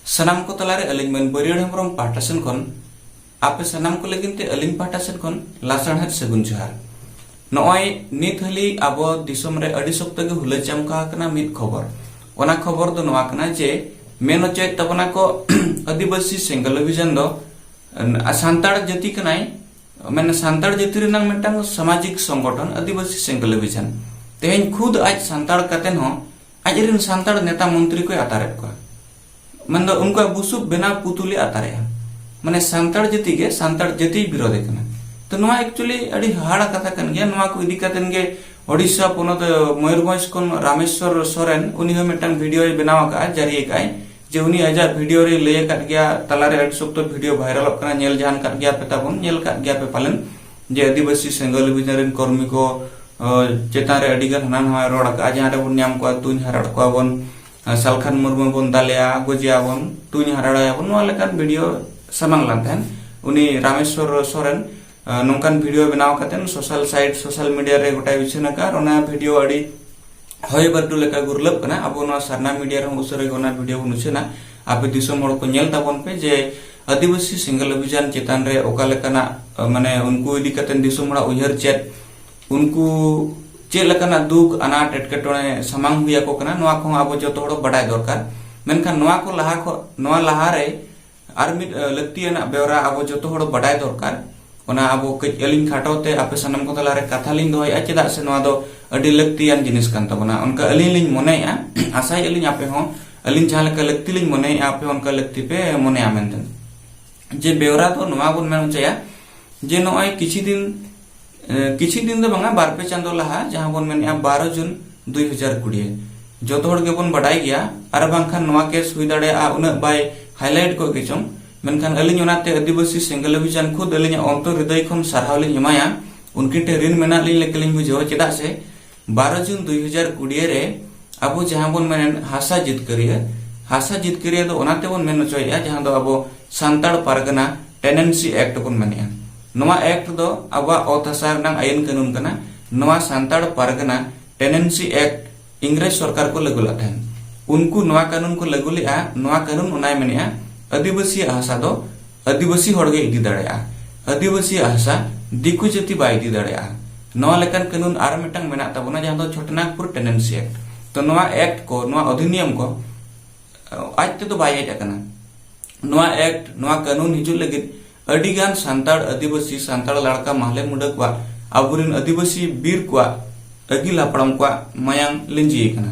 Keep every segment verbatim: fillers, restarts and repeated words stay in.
ᱥᱟᱱᱟᱢ ᱠᱚ ᱛᱟᱞᱟᱨᱮ ᱟᱹᱞᱤᱧ ᱢᱟᱹᱱ ᱵᱟᱹᱨᱤᱭᱟᱹᱲ ᱦᱮᱢᱵᱨᱚᱢ ᱯᱟᱦᱴᱟ ᱥᱮᱱ ᱠᱷᱚᱱ, ᱟᱯᱮ ᱥᱟᱱᱟᱢ ᱠᱚ ᱞᱟᱹᱜᱤᱫ ᱛᱮ ᱟᱹᱞᱤᱧ ᱯᱟᱦᱴᱟ ᱥᱮᱱ ᱠᱷᱚᱱ ᱞᱟᱥᱟᱲᱦᱮᱫ ᱥᱟᱹᱜᱩᱱ ᱡᱚᱦᱟᱨ᱾ ᱱᱚᱜᱼᱚᱭ ᱱᱤᱛ ᱦᱟᱹᱞᱤ ᱟᱵᱚ ᱫᱤᱥᱚᱢ ᱨᱮ ᱟᱹᱰᱤ ᱥᱚᱠᱛᱚ ᱜᱮ ᱦᱩᱞᱟᱹ ᱪᱟᱢᱠᱟᱣ ᱟᱠᱟᱱᱟ ᱢᱤᱫ ᱠᱷᱚᱵᱚᱨ᱾ ᱚᱱᱟ ᱠᱷᱚᱵᱚᱨ ᱫᱚ ᱱᱚᱣᱟ ᱠᱟᱱᱟ ᱡᱮ ᱢᱮᱱ ᱦᱚᱪᱚᱭᱮᱫ ᱛᱟᱵᱚᱱᱟ ᱠᱚ ᱟᱹᱫᱤᱵᱟᱹᱥᱤ ᱥᱮᱸᱜᱮᱞ ᱚᱵᱷᱤᱡᱟᱱ ᱫᱚ, ᱟᱸ, ᱥᱟᱱᱛᱟᱲ ᱡᱟᱹᱛᱤ ᱠᱟᱱᱟᱭ, ᱢᱟᱱᱮ ᱥᱟᱱᱛᱟᱲ ᱡᱟᱹᱛᱤ ᱨᱮᱱᱟᱜ ᱢᱤᱫᱴᱟᱝ ᱥᱟᱢᱟᱡᱤᱠ ᱥᱚᱝᱜᱚᱴᱷᱚᱱ ᱟᱹᱫᱤᱵᱟᱹᱥᱤ ᱥᱮᱸᱜᱮᱞ ᱚᱵᱷᱤᱡᱟᱱ᱾ ᱛᱮᱦᱮᱧ ᱠᱷᱩᱫ ᱟᱡ ᱥᱟᱱᱛᱟᱲ ᱠᱟᱛᱮ ᱦᱚᱸ ᱟᱡ ᱨᱮᱱ ᱥᱟᱱᱛᱟᱲ ᱱᱮᱛᱟ ᱢᱚᱱᱛᱨᱤ ᱠᱚᱭ ᱟᱛᱟᱨᱮᱫ ᱠᱚᱣᱟ᱾ ᱢᱮᱱᱫᱚ ᱩᱱᱠᱩᱣᱟᱜ ᱵᱩᱥᱩᱵ ᱵᱮᱱᱟᱣ ᱯᱩᱛᱩᱞᱮ ᱟᱛᱟᱨᱮᱜᱼᱟ᱾ ᱢᱟᱱᱮ ᱥᱟᱱᱛᱟᱲ ᱡᱟᱹᱛᱤ ᱜᱮ ᱥᱟᱱᱛᱟᱲ ᱡᱟᱹᱛᱤᱭ ᱵᱤᱨᱳᱫᱮ ᱠᱟᱱᱟ᱾ ᱛᱚ ᱱᱚᱣᱟ actually ᱟᱹᱰᱤ ᱦᱟᱦᱟᱲᱟ ᱠᱟᱛᱷᱟ ᱠᱟᱱ ᱜᱮᱭᱟ᱾ ᱱᱚᱣᱟ ᱠᱚ ᱤᱫᱤ ᱠᱟᱛᱮᱱ ᱜᱮ ᱳᱰᱤᱥᱟ ᱯᱚᱱᱚᱛ, ᱢᱚᱭᱩᱨᱵᱷᱚᱸᱡᱽ ᱠᱷᱚᱱ ᱨᱟᱢᱮᱥᱣᱚᱨ ᱥᱚᱨᱮᱱ, ᱩᱱᱤ ᱦᱚᱸ ᱢᱤᱫᱴᱟᱝ ᱵᱷᱤᱰᱤᱭᱳᱭ ᱵᱮᱱᱟᱣ ᱟᱠᱟᱫᱼᱟ, ᱡᱟᱹᱨᱤ ᱟᱠᱟᱫᱼᱟᱭ, ᱡᱮ ᱩᱱᱤ ᱟᱡᱟᱜ ᱵᱷᱤᱰᱤᱭᱳ ᱨᱮᱭ ᱞᱟᱹᱭ ᱟᱠᱟᱫ ᱜᱮᱭᱟ, ᱛᱟᱞᱟᱨᱮ ᱟᱹᱰᱤ ᱥᱚᱠᱛᱚ ᱵᱷᱤᱰᱤᱭᱳ ᱵᱷᱟᱭᱨᱟᱞᱚᱜ ᱠᱟᱱᱟ, ᱧᱮᱞ ᱡᱟᱦᱟᱱ ᱠᱟᱫ ᱜᱮᱭᱟ ᱯᱮ ᱛᱟᱵᱚᱱ, ᱧᱮᱞ ᱠᱟᱫ ᱜᱮᱭᱟ ᱯᱮ ᱯᱟᱞᱮᱱ, ᱡᱮ ᱟᱹᱫᱤᱵᱟᱹᱥᱤ ᱥᱮᱸᱜᱮᱞ ᱚᱵᱷᱤᱡᱟᱱ ᱨᱮᱱ ᱠᱚᱨᱢᱤ ᱠᱚ, ᱚ, ᱪᱮᱛᱟᱱ ᱨᱮ ᱟᱹᱰᱤ ᱜᱟᱱ ᱦᱟᱱᱟ ᱱᱟᱣᱟᱭ ᱨᱚᱲ ᱟᱠᱟᱫᱼᱟ, ᱡᱟᱦᱟᱸ ᱨᱮᱵᱚᱱ ᱧᱟᱢ ᱠᱚᱣᱟ ᱛᱩᱧ ᱦᱟᱨᱟᱲ ᱠᱚᱣᱟ ᱵᱚᱱ, ᱥᱟᱞᱠᱷᱟᱱ ᱢᱩᱨᱢᱩ ᱵᱚᱱ ᱫᱟᱞᱮᱭᱟ, ᱜᱚᱡᱮᱭᱟᱵᱚᱱ, ᱛᱩᱧ ᱦᱟᱨᱟᱲᱟᱭᱟᱵᱚᱱ, ᱱᱚᱣᱟ ᱞᱮᱠᱟᱱ ᱵᱷᱤᱰᱤᱭᱳ ᱥᱟᱢᱟᱝ ᱞᱮᱱ ᱛᱟᱦᱮᱸᱱ᱾ ᱩᱱᱤ ᱨᱟᱢᱮᱥᱣᱚᱨ ᱥᱚᱨᱮᱱ, ᱟᱸ, ᱱᱚᱝᱠᱟᱱ ᱵᱷᱤᱰᱤᱭᱳ ᱵᱮᱱᱟᱣ ᱠᱟᱛᱮ social site, social media ᱨᱮ ᱜᱚᱴᱟᱭ ᱩᱪᱷᱟᱹᱱ ᱟᱠᱟᱫ᱾ ᱚᱱᱟ ᱵᱷᱤᱰᱤᱭᱳ ᱟᱹᱰᱤ ᱦᱚᱭ ᱵᱟᱹᱨᱰᱩ ᱞᱮᱠᱟ ᱜᱩᱨᱞᱟᱹᱜ ᱠᱟᱱᱟ᱾ ᱟᱵᱚ ᱱᱚᱣᱟ ᱥᱟᱨᱱᱟ ᱢᱤᱰᱤᱭᱟ ᱨᱮᱦᱚᱸ ᱩᱥᱟᱹᱨᱟ ᱜᱮ ᱚᱱᱟ ᱵᱷᱤᱰᱤᱭᱳ ᱵᱚᱱ ᱩᱪᱷᱟᱹᱱᱟ᱾ ᱟᱯᱮ ᱫᱤᱥᱚᱢ ᱦᱚᱲ ᱠᱚ ᱧᱮᱞ ᱛᱟᱵᱚᱱ ᱯᱮ ᱡᱮ ᱟᱹᱫᱤᱵᱟᱹᱥᱤ ᱥᱮᱸᱜᱮᱞ ᱚᱵᱷᱤᱡᱟᱱ ᱪᱮᱛᱟᱱ ᱨᱮ ᱚᱠᱟ ᱞᱮᱠᱟᱱᱟᱜ, ᱟᱸ, ᱢᱟᱱᱮ ᱩᱱᱠᱩ ᱤᱫᱤ ᱠᱟᱛᱮ ᱫᱤᱥᱚᱢ ᱦᱚᱲᱟᱜ ᱩᱭᱦᱟᱹᱨ ᱪᱮᱫ, ᱩᱱᱠᱩ ᱪᱮᱫ ᱞᱮᱠᱟᱱᱟᱜ ᱫᱩᱠ ᱟᱱᱟᱴ ᱮᱴᱠᱮᱴᱚᱬᱮ ᱥᱟᱢᱟᱝ ᱦᱩᱭ ᱟᱠᱚ ᱠᱟᱱᱟ, ᱱᱚᱣᱟ ᱠᱚᱦᱚᱸ ᱟᱵᱚ ᱡᱚᱛᱚ ᱦᱚᱲ ᱵᱟᱰᱟᱭ ᱫᱚᱨᱠᱟᱨ᱾ ᱢᱮᱱᱠᱷᱟᱱ ᱱᱚᱣᱟ ᱠᱚ ᱞᱟᱦᱟ ᱠᱷᱚ-, ᱱᱚᱣᱟ ᱞᱟᱦᱟᱨᱮ ᱟᱨ ᱢᱤᱫ, ᱟᱸ, ᱞᱟᱹᱠᱛᱤᱭᱟᱱᱟᱜ ᱵᱮᱣᱨᱟ ᱟᱵᱚ ᱡᱚᱛᱚ ᱦᱚᱲ ᱵᱟᱰᱟᱭ ᱫᱚᱨᱠᱟᱨ᱾ ᱚᱱᱟ ᱟᱵᱚ ᱠᱟᱹᱡ ᱟᱹᱞᱤᱧ ᱠᱷᱟᱴᱚ ᱛᱮ ᱟᱯᱮ ᱥᱟᱱᱟᱢ ᱠᱚ ᱛᱟᱞᱟᱨᱮ ᱠᱟᱛᱷᱟ ᱞᱤᱧ ᱫᱚᱦᱚᱭᱮᱫᱼᱟ, ᱪᱮᱫᱟᱜ ᱥᱮ ᱱᱚᱣᱟ ᱫᱚ ᱟᱹᱰᱤ ᱞᱟᱹᱠᱛᱤᱭᱟᱱ ᱡᱤᱱᱤᱥ ᱠᱟᱱ ᱛᱟᱵᱚᱱᱟ᱾ ᱚᱱᱠᱟ ᱟᱹᱞᱤᱧ ᱞᱤᱧ ᱢᱚᱱᱮᱭᱮᱫᱼᱟ, ᱟᱥᱟᱭᱮᱫᱼᱟ ᱞᱤᱧ ᱟᱯᱮ ᱦᱚᱸ ᱟᱹᱞᱤᱧ ᱡᱟᱦᱟᱸ ᱞᱮᱠᱟ ᱞᱟᱹᱠᱛᱤ ᱞᱤᱧ ᱢᱚᱱᱮᱭᱮᱫᱼᱟ, ᱟᱯᱮ ᱚᱱᱠᱟ ᱞᱟᱹᱠᱛᱤ ᱯᱮ ᱢᱚᱱᱮᱭᱟ ᱢᱮᱱᱛᱮ᱾ ᱡᱮ ᱵᱮᱣᱨᱟ ᱫᱚ ᱱᱚᱣᱟ ᱵᱚᱱ ᱢᱮᱱ ᱦᱚᱪᱚᱭᱟ ᱡᱮ ᱱᱚᱜᱼᱚᱭ ᱠᱤᱪᱷᱤ ᱫᱤᱱ, ᱮ, ᱠᱤᱪᱷᱤ ᱫᱤᱱ ᱫᱚ ᱵᱟᱝᱟ, ᱵᱟᱨ ᱯᱮ ᱪᱟᱸᱫᱚ ᱞᱟᱦᱟ, ᱡᱟᱦᱟᱸ ᱵᱚᱱ ᱢᱮᱱᱮᱫᱼᱟ ᱵᱟᱨᱚ ᱡᱩᱱ ᱫᱩᱭ ᱦᱟᱡᱟᱨ ᱠᱩᱲᱤ, ᱡᱚᱛᱚ ᱦᱚᱲ ᱜᱮᱵᱚᱱ ᱵᱟᱰᱟᱭ ᱜᱮᱭᱟ, ᱟᱨ ᱵᱟᱝᱠᱷᱟᱱ ᱱᱚᱣᱟ ᱠᱮᱥ ᱦᱩᱭ ᱫᱟᱲᱮᱭᱟᱜᱼᱟ ᱩᱱᱟᱹᱜ ᱵᱟᱭ highlight ᱠᱚᱜ ᱜᱮᱪᱚᱝ, ᱢᱮᱱᱠᱷᱟᱱ ᱟᱹᱞᱤᱧ ᱚᱱᱟᱛᱮ ᱟᱹᱫᱤᱵᱟᱹᱥᱤ ᱥᱮᱸᱜᱮᱞ ᱚᱵᱷᱤᱡᱟᱱ ᱠᱷᱩᱫ ᱟᱹᱞᱤᱧᱟᱜ ᱚᱱᱛᱚᱨ ᱦᱨᱤᱫᱚᱭ ᱠᱷᱚᱱ ᱥᱟᱨᱦᱟᱣ ᱞᱤᱧ ᱮᱢᱟᱭᱟ᱾ ᱩᱱᱠᱤᱱ ᱴᱷᱮᱱ ᱨᱤᱱ ᱢᱮᱱᱟᱜ ᱞᱤᱧ ᱞᱮᱠᱟ ᱞᱤᱧ ᱵᱩᱡᱷᱟᱹᱣᱟ, ᱪᱮᱫᱟᱜ ᱥᱮ ᱵᱟᱨᱚ ᱡᱩᱱ ᱫᱩᱭ ᱦᱟᱡᱟᱨ ᱠᱩᱲᱤ ᱨᱮ ᱟᱵᱚ ᱡᱟᱦᱟᱸ ᱵᱚᱱ ᱢᱮᱱᱮᱫ ᱦᱟᱥᱟ ᱡᱤᱛᱠᱟᱹᱨᱤᱭᱟᱹ, ᱦᱟᱥᱟ ᱡᱤᱛᱠᱟᱹᱨᱤᱭᱟᱹ ᱫᱚ ᱚᱱᱟ ᱛᱮᱵᱚᱱ ᱢᱮᱱ ᱦᱚᱪᱚᱭᱮᱫᱼᱟ, ᱡᱟᱦᱟᱸ ᱫᱚ ᱟᱵᱚ ᱥᱟᱱᱛᱟᱲ ᱯᱟᱨᱜᱟᱱᱟ Tenancy Act ᱵᱚᱱ ᱢᱮᱱᱮᱫᱼᱟ᱾ ᱱᱚᱣᱟ act ᱫᱚ ᱟᱵᱚᱣᱟᱜ ᱚᱛ ᱦᱟᱥᱟ ᱨᱮᱱᱟᱜ ᱟᱹᱭᱤᱱ ᱠᱟᱹᱱᱩᱱ ᱠᱟᱱᱟ᱾ ᱱᱚᱣᱟ ᱥᱟᱱᱛᱟᱲ ᱯᱟᱨᱜᱟᱱᱟ Tenancy Act ᱤᱝᱨᱮᱡᱽ ᱥᱚᱨᱠᱟᱨ ᱠᱚ ᱞᱟᱹᱜᱩ ᱞᱮᱫ ᱛᱟᱦᱮᱸᱱ᱾ ᱩᱱᱠᱩ ᱱᱚᱣᱟ ᱠᱟᱹᱱᱩᱱ ᱠᱚ ᱞᱟᱹᱜᱩ ᱞᱮᱫᱼᱟ᱾ ᱱᱚᱣᱟ ᱠᱟᱹᱱᱩᱱ ᱚᱱᱟᱭ ᱢᱮᱱᱮᱫᱼᱟ, ᱟᱹᱫᱤᱵᱟᱹᱥᱤᱭᱟᱜ ᱦᱟᱥᱟ ᱫᱚ ᱟᱹᱫᱤᱵᱟᱹᱥᱤ ᱦᱚᱲ ᱜᱮ ᱤᱫᱤ ᱫᱟᱲᱮᱭᱟᱜᱼᱟ, ᱟᱹᱫᱤᱵᱟᱹᱥᱤᱭᱟᱜ ᱦᱟᱥᱟ ᱫᱤᱠᱩ ᱡᱟᱹᱛᱤ ᱵᱟᱭ ᱤᱫᱤ ᱫᱟᱲᱮᱭᱟᱜᱼᱟ᱾ ᱱᱚᱣᱟ ᱞᱮᱠᱟᱱ ᱠᱟᱹᱱᱩᱱ ᱟᱨ ᱢᱤᱫᱴᱟᱝ ᱢᱮᱱᱟᱜ ᱛᱟᱵᱚᱱᱟ, ᱡᱟᱦᱟᱸ ᱫᱚ ᱪᱷᱳᱴᱱᱟᱜᱽᱯᱩᱨ ᱴᱮᱱᱮᱱᱥᱤ ᱮᱠᱴ᱾ ᱛᱚ ᱱᱚᱣᱟ ᱮᱠᱴ ᱠᱚ, ᱱᱚᱣᱟ ᱚᱫᱷᱤᱱᱤᱭᱚᱢ ᱠᱚ ᱟᱡ ᱛᱮᱫᱚ ᱵᱟᱭ ᱦᱮᱡ ᱟᱠᱟᱱᱟ᱾ ᱱᱚᱣᱟ ᱮᱠᱴ, ᱱᱚᱣᱟ ᱠᱟᱹᱱᱩᱱ ᱦᱤᱡᱩᱜ ᱞᱟᱹᱜᱤᱫ ᱟᱹᱰᱤᱜᱟᱱ ᱥᱟᱱᱛᱟᱲ, ᱟᱹᱫᱤᱵᱟᱹᱥᱤ, ᱥᱟᱱᱛᱟᱲ ᱞᱟᱲᱠᱟ, ᱢᱟᱦᱞᱮ ᱢᱩᱰᱟᱹ ᱠᱚᱣᱟᱜ, ᱟᱵᱚᱨᱮᱱ ᱟᱹᱫᱤᱵᱟᱹᱥᱤ ᱵᱤᱨ ᱠᱚᱣᱟᱜ ᱟᱹᱜᱤᱞ ᱦᱟᱯᱲᱟᱢ ᱠᱚᱣᱟᱜ ᱢᱟᱭᱟᱝ ᱞᱤᱸᱡᱤ ᱟᱠᱟᱱᱟ᱾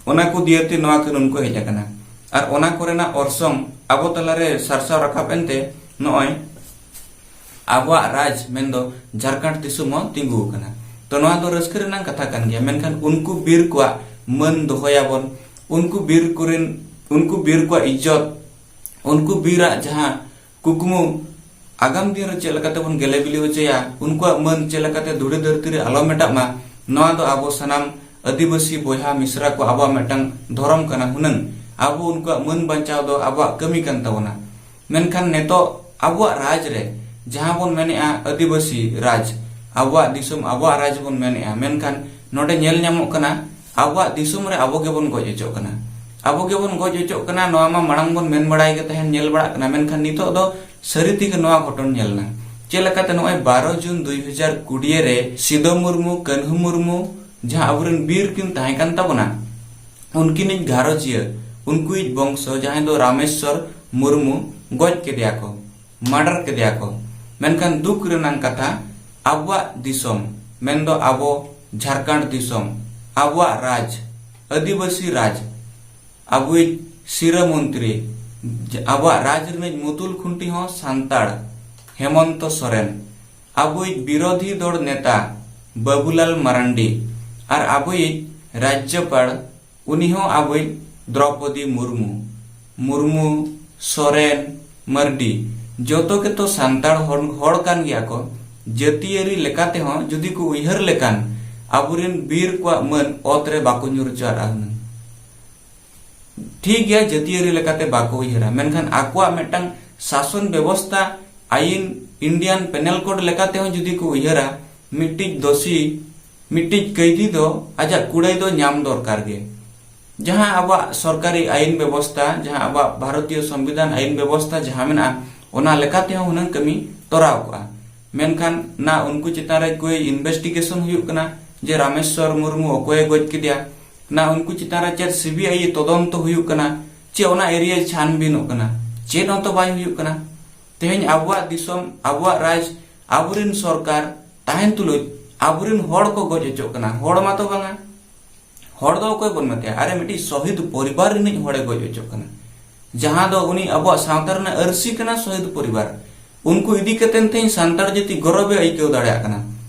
ᱚᱱᱟ ᱠᱚ ᱫᱤᱭᱟᱹᱛᱮ ᱱᱚᱣᱟ ᱠᱟᱹᱱᱩᱱ ᱠᱚ ᱦᱮᱡ ᱟᱠᱟᱱᱟ᱾ ᱟᱨ ᱚᱱᱟ ᱠᱚᱨᱮᱱᱟᱜ ᱚᱨᱥᱚᱝ ᱟᱵᱚ ᱛᱟᱞᱟᱨᱮ ᱥᱟᱨᱥᱟᱣ ᱨᱟᱠᱟᱵ ᱮᱱᱛᱮ ᱱᱚᱜᱼᱚᱭ ᱟᱵᱚᱣᱟᱜ ᱨᱟᱡᱽ ᱢᱮᱱᱫᱚ ᱡᱷᱟᱲᱠᱷᱚᱸᱰ ᱫᱤᱥᱚᱢ ᱦᱚᱸ ᱛᱤᱸᱜᱩ ᱟᱠᱟᱱᱟ᱾ ᱛᱚ ᱱᱚᱣᱟ ᱫᱚ ᱨᱟᱹᱥᱠᱟᱹ ᱨᱮᱱᱟᱜ ᱠᱟᱛᱷᱟ ᱠᱟᱱ ᱜᱮᱭᱟ, ᱢᱮᱱᱠᱷᱟᱱ ᱩᱱᱠᱩ ᱵᱤᱨ ᱠᱚᱣᱟᱜ ᱢᱟᱹᱱ ᱫᱚᱦᱚᱭᱟᱵᱚᱱ, ᱩᱱᱠᱩ ᱵᱤᱨ ᱠᱚᱨᱮᱱ, ᱩᱱᱠᱩ ᱵᱤᱨ ᱠᱚᱣᱟᱜ ᱤᱡᱽᱡᱚᱛ, ᱩᱱᱠᱩ ᱵᱤᱨᱟᱜ ᱡᱟᱦᱟᱸ ᱠᱩᱠᱢᱩ, ᱟᱜᱟᱢ ᱫᱤᱱ ᱨᱮ ᱪᱮᱫ ᱞᱮᱠᱟᱛᱮ ᱵᱚᱱ ᱜᱮᱞᱮ ᱵᱤᱞᱤ ᱦᱚᱪᱚᱭᱟ, ᱩᱱᱠᱩᱣᱟᱜ ᱢᱟᱹᱱ ᱪᱮᱫ ᱞᱮᱠᱟᱛᱮ ᱫᱷᱩᱲᱤ ᱫᱷᱟᱹᱨᱛᱤ ᱨᱮ ᱟᱞᱚ ᱢᱮᱴᱟᱜ ᱢᱟ, ᱱᱚᱣᱟ ᱫᱚ ᱟᱵᱚ ᱥᱟᱱᱟᱢ ᱟᱹᱫᱤᱵᱟᱹᱥᱤ ᱵᱚᱭᱦᱟ ᱢᱤᱥᱨᱟ ᱠᱚ ᱟᱵᱚᱣᱟᱜ ᱢᱤᱫᱴᱟᱝ ᱫᱷᱚᱨᱚᱢ ᱠᱟᱱᱟ ᱦᱩᱱᱟᱹᱝ᱾ ᱟᱵᱚ ᱩᱱᱠᱩᱣᱟᱜ ᱢᱟᱹᱱ ᱵᱟᱧᱪᱟᱣ ᱫᱚ ᱟᱵᱚᱣᱟᱜ ᱠᱟᱹᱢᱤ ᱠᱟᱱ ᱛᱟᱵᱚᱱᱟ᱾ ᱢᱮᱱᱠᱷᱟᱱ ᱱᱤᱛᱚᱜ ᱟᱵᱚᱣᱟᱜ ᱨᱟᱡᱽ ᱨᱮ ᱡᱟᱦᱟᱸ ᱵᱚᱱ ᱢᱮᱱᱮᱜᱼᱟ ᱟᱹᱫᱤᱵᱟᱹᱥᱤ ᱨᱟᱡᱽ, ᱟᱵᱚᱣᱟᱜ ᱫᱤᱥᱚᱢ ᱟᱵᱚᱣᱟᱜ ᱨᱟᱡᱽ ᱵᱚᱱ ᱢᱮᱱᱮᱜᱼᱟ, ᱢᱮᱱᱠᱷᱟᱱ ᱱᱚᱰᱮ ᱧᱮᱞ ᱧᱟᱢᱚᱜ ᱠᱟᱱᱟ ᱟᱵᱚᱣᱟᱜ ᱫᱤᱥᱚᱢ ᱨᱮ ᱟᱵᱚ ᱜᱮᱵᱚᱱ ᱜᱚᱡ ᱦᱚᱪᱚᱜ ᱠᱟᱱᱟ᱾ ᱟᱵᱚ ᱜᱮᱵᱚᱱ ᱜᱚᱡ ᱦᱚᱪᱚᱜ ᱠᱟᱱᱟ, ᱱᱚᱣᱟ ᱢᱟ ᱢᱟᱲᱟᱝ ᱵᱚᱱ ᱢᱮᱱ ᱵᱟᱲᱟᱭ ᱜᱮ ᱛᱟᱦᱮᱱ, ᱧᱮᱞ ᱵᱟᱲᱟᱜ ᱠᱟᱱᱟ, ᱢᱮᱱᱠᱷᱟᱱ ᱱᱤᱛᱚᱜ ᱫᱚ ᱥᱟᱹᱨᱤ ᱛᱮᱜᱮ ᱱᱚᱣᱟ ᱜᱷᱚᱴᱚᱱ ᱧᱮᱞ ᱮᱱᱟ᱾ ᱪᱮᱫ ᱞᱮᱠᱟᱛᱮ ᱱᱚᱜᱼᱚᱭ ᱵᱟᱨᱚ ᱡᱩᱱ ᱫᱩᱭ ᱦᱟᱡᱟᱨ ᱠᱩᱲᱤ ᱨᱮ ᱥᱤᱫᱚ ᱢᱩᱨᱢᱩ, ᱠᱟᱹᱱᱦᱩ ᱢᱩᱨᱢᱩ, ᱡᱟᱦᱟᱸ ᱟᱵᱚᱨᱮᱱ ᱵᱤᱨ ᱠᱤᱱ ᱛᱟᱦᱮᱸ ᱠᱟᱱ ᱛᱟᱵᱚᱱᱟ, ᱩᱱᱠᱤᱱᱤᱡ ᱜᱷᱟᱨᱚᱸᱡᱤᱭᱟᱹ, ᱩᱱᱠᱩᱭᱤᱡ ᱵᱚᱝᱥᱚ, ᱡᱟᱦᱟᱸᱭ ᱫᱚ ᱨᱟᱢᱮᱥᱣᱚᱨ ᱢᱩᱨᱢᱩ, ᱜᱚᱡ ᱠᱮᱫᱮᱭᱟ ᱠᱚ, ᱢᱟᱨᱰᱟᱨ ᱠᱮᱫᱮᱭᱟ ᱠᱚ᱾ ᱢᱮᱱᱠᱷᱟᱱ ᱫᱩᱠ ᱨᱮᱱᱟᱜ ᱠᱟᱛᱷᱟ, ᱟᱵᱚᱣᱟᱜ ᱫᱤᱥᱚᱢ, ᱢᱮᱱᱫᱚ ᱟᱵᱚ ᱡᱷᱟᱲᱠᱷᱚᱸᱰ ᱫᱤᱥᱚᱢ, ᱟᱵᱚᱣᱟᱜ ᱨᱟᱡᱽ, ᱟᱹᱫᱤᱵᱟᱹᱥᱤ ᱨᱟᱡᱽ, ᱟᱵᱚᱭᱤᱡ ᱥᱤᱨᱟᱹ ᱢᱚᱱᱛᱨᱤ, ᱟᱵᱚᱣᱟᱜ ᱨᱟᱡᱽ ᱨᱤᱱᱤᱡ ᱢᱩᱛᱩᱞ ᱠᱷᱩᱱᱴᱤ ᱦᱚᱸ ᱥᱟᱱᱛᱟᱲ ᱦᱮᱢᱚᱱᱛᱚ ᱥᱚᱨᱮᱱ, ᱟᱵᱚᱭᱤᱡ ᱵᱤᱨᱳᱫᱷᱤ ᱫᱚᱲ ᱱᱮᱛᱟ ᱵᱟᱹᱵᱩᱞᱟᱞ ᱢᱟᱨᱟᱱᱰᱤ, ᱟᱨ ᱟᱵᱚᱭᱤᱡ ᱨᱟᱡᱽᱡᱚᱯᱟᱲ, ᱩᱱᱤ ᱦᱚᱸ ᱟᱵᱚᱭᱤᱡ ᱫᱨᱚᱯᱚᱫᱤ ᱢᱩᱨᱢᱩ, ᱢᱩᱨᱢᱩ, ᱥᱚᱨᱮᱱ, ᱢᱟᱨᱰᱤ, ᱡᱚᱛᱚ ᱜᱮᱛᱚ ᱥᱟᱱᱛᱟᱲ ᱦᱚᱲ, ᱦᱚᱲ ᱠᱟᱱ ᱜᱮᱭᱟ ᱠᱚ᱾ ᱡᱟᱹᱛᱤᱭᱟᱹᱨᱤ ᱞᱮᱠᱟ ᱛᱮᱦᱚᱸ ᱡᱩᱫᱤ ᱠᱚ ᱩᱭᱦᱟᱹᱨ ᱞᱮᱠᱷᱟᱱ, ᱟᱵᱚᱨᱮᱱ ᱵᱤᱨ ᱠᱚᱣᱟᱜ ᱢᱟᱹᱱ ᱚᱛ ᱨᱮ ᱵᱟᱠᱚ ᱧᱩᱨ ᱦᱚᱪᱚᱣᱟᱜᱼᱟ ᱦᱩᱱᱟᱹᱝ᱾ ᱴᱷᱤᱠ ᱜᱮᱭᱟ, ᱡᱟᱹᱛᱤᱭᱟᱹᱨᱤ ᱞᱮᱠᱟᱛᱮ ᱵᱟᱠᱚ ᱩᱭᱦᱟᱹᱨᱟ, ᱢᱮᱱᱠᱷᱟᱱ ᱟᱠᱚᱣᱟᱜ ᱢᱤᱫᱴᱟᱝ ᱥᱟᱥᱚᱱ ᱵᱮᱵᱚᱥᱛᱟ, ᱟᱭᱤᱱ, Indian Penal Code ᱞᱮᱠᱟᱛᱮ ᱦᱚᱸ ᱡᱩᱫᱤ ᱠᱚ ᱩᱭᱦᱟᱹᱨᱟ, ᱢᱤᱫᱴᱤᱡ ᱫᱳᱥᱤ, ᱢᱤᱫᱴᱤᱡ ᱠᱟᱹᱭᱫᱤ ᱫᱚ ᱟᱡᱟᱜ ᱠᱩᱲᱟᱹᱭ ᱫᱚ ᱧᱟᱢ ᱫᱚᱨᱠᱟᱨ ᱜᱮ᱾ ᱡᱟᱦᱟᱸ ᱟᱵᱚᱣᱟᱜ ᱥᱚᱨᱠᱟᱨᱤ ᱟᱭᱤᱱ ᱵᱮᱵᱚᱥᱛᱷᱟ, ᱡᱟᱦᱟᱸ ᱟᱵᱚᱣᱟᱜ ᱵᱷᱟᱨᱚᱛᱤᱭᱚ ᱥᱚᱝᱵᱤᱫᱷᱟᱱ ᱟᱭᱤᱱ ᱵᱮᱵᱚᱥᱛᱷᱟ ᱡᱟᱦᱟᱸ ᱢᱮᱱᱟᱜᱼᱟ, ᱚᱱᱟ ᱞᱮᱠᱟ ᱛᱮᱦᱚᱸ ᱦᱩᱱᱟᱹᱝ ᱠᱟᱹᱢᱤ ᱛᱚᱨᱟᱣ ᱠᱚᱜᱼᱟ᱾ ᱢᱮᱱᱠᱷᱟᱱ ᱱᱟ ᱩᱱᱠᱩ ᱪᱮᱛᱟᱱ ᱨᱮ ᱠᱚᱭ ᱤᱱᱵᱷᱮᱥᱴᱤᱜᱮᱥᱚᱱ ᱦᱩᱭᱩᱜ ᱠᱟᱱᱟ ᱡᱮ ᱨᱟᱢᱮᱥᱣᱚᱨ ᱢᱩᱨᱢᱩ ᱚᱠᱚᱭᱮ ᱜᱚᱡ ᱠᱮᱫᱮᱭᱟ, ᱱᱟ ᱩᱱᱠᱩ ᱪᱮᱛᱟᱱ ᱨᱮ ᱪᱮᱫ ᱥᱤᱵᱤᱟᱭᱤ ᱛᱚᱫᱚᱱᱛᱚ ᱦᱩᱭᱩᱜ ᱠᱟᱱᱟ, ᱪᱮ ᱚᱱᱟ ᱮᱨᱤᱭᱟ ᱪᱷᱟᱱᱵᱤᱱᱚᱜ ᱠᱟᱱᱟ, ᱪᱮᱫ ᱦᱚᱸᱛᱚ ᱵᱟᱭ ᱦᱩᱭᱩᱜ ᱠᱟᱱᱟ᱾ ᱛᱮᱦᱮᱧ ᱟᱵᱚᱣᱟᱜ ᱫᱤᱥᱚᱢ, ᱟᱵᱚᱣᱟᱜ ᱨᱟᱡᱽ, ᱟᱵᱚᱨᱮᱱ ᱥᱚᱨᱠᱟᱨ ᱛᱟᱦᱮᱱ ᱛᱩᱞᱩᱡ ᱟᱵᱚᱨᱮᱱ ᱦᱚᱲ ᱠᱚ ᱜᱚᱡ ᱦᱚᱪᱚᱜ ᱠᱟᱱᱟ᱾ ᱦᱚᱲ ᱢᱟᱛᱚ ᱵᱟᱝᱟ, ᱦᱚᱲ ᱫᱚ ᱚᱠᱚᱭ ᱵᱚᱱ ᱢᱮᱛᱟᱭᱟ? ᱟᱨᱮ ᱢᱤᱫᱴᱤᱡ ᱥᱚᱦᱤᱫ ᱯᱚᱨᱤᱵᱟᱨ ᱨᱤᱱᱤᱡ ᱦᱚᱲᱮ ᱜᱚᱡ ᱦᱚᱪᱚᱜ ᱠᱟᱱᱟ, ᱡᱟᱦᱟᱸ ᱫᱚ ᱩᱱᱤ ᱟᱵᱚᱣᱟᱜ ᱥᱟᱶᱛᱟ ᱨᱮᱱᱟᱜ ᱟᱹᱨᱥᱤ ᱠᱟᱱᱟ᱾ ᱥᱚᱦᱤᱫ ᱯᱚᱨᱤᱵᱟᱨ, ᱩᱱᱠᱩ ᱤᱫᱤ ᱠᱟᱛᱮ ᱛᱮᱦᱮᱧ ᱥᱟᱱᱛᱟᱲ ᱡᱟᱹᱛᱤ ᱜᱚᱨᱚᱵᱮ ᱟᱹᱭᱠᱟᱹᱣ ᱫᱟᱲᱮᱭᱟᱜ ᱠᱟᱱᱟ᱾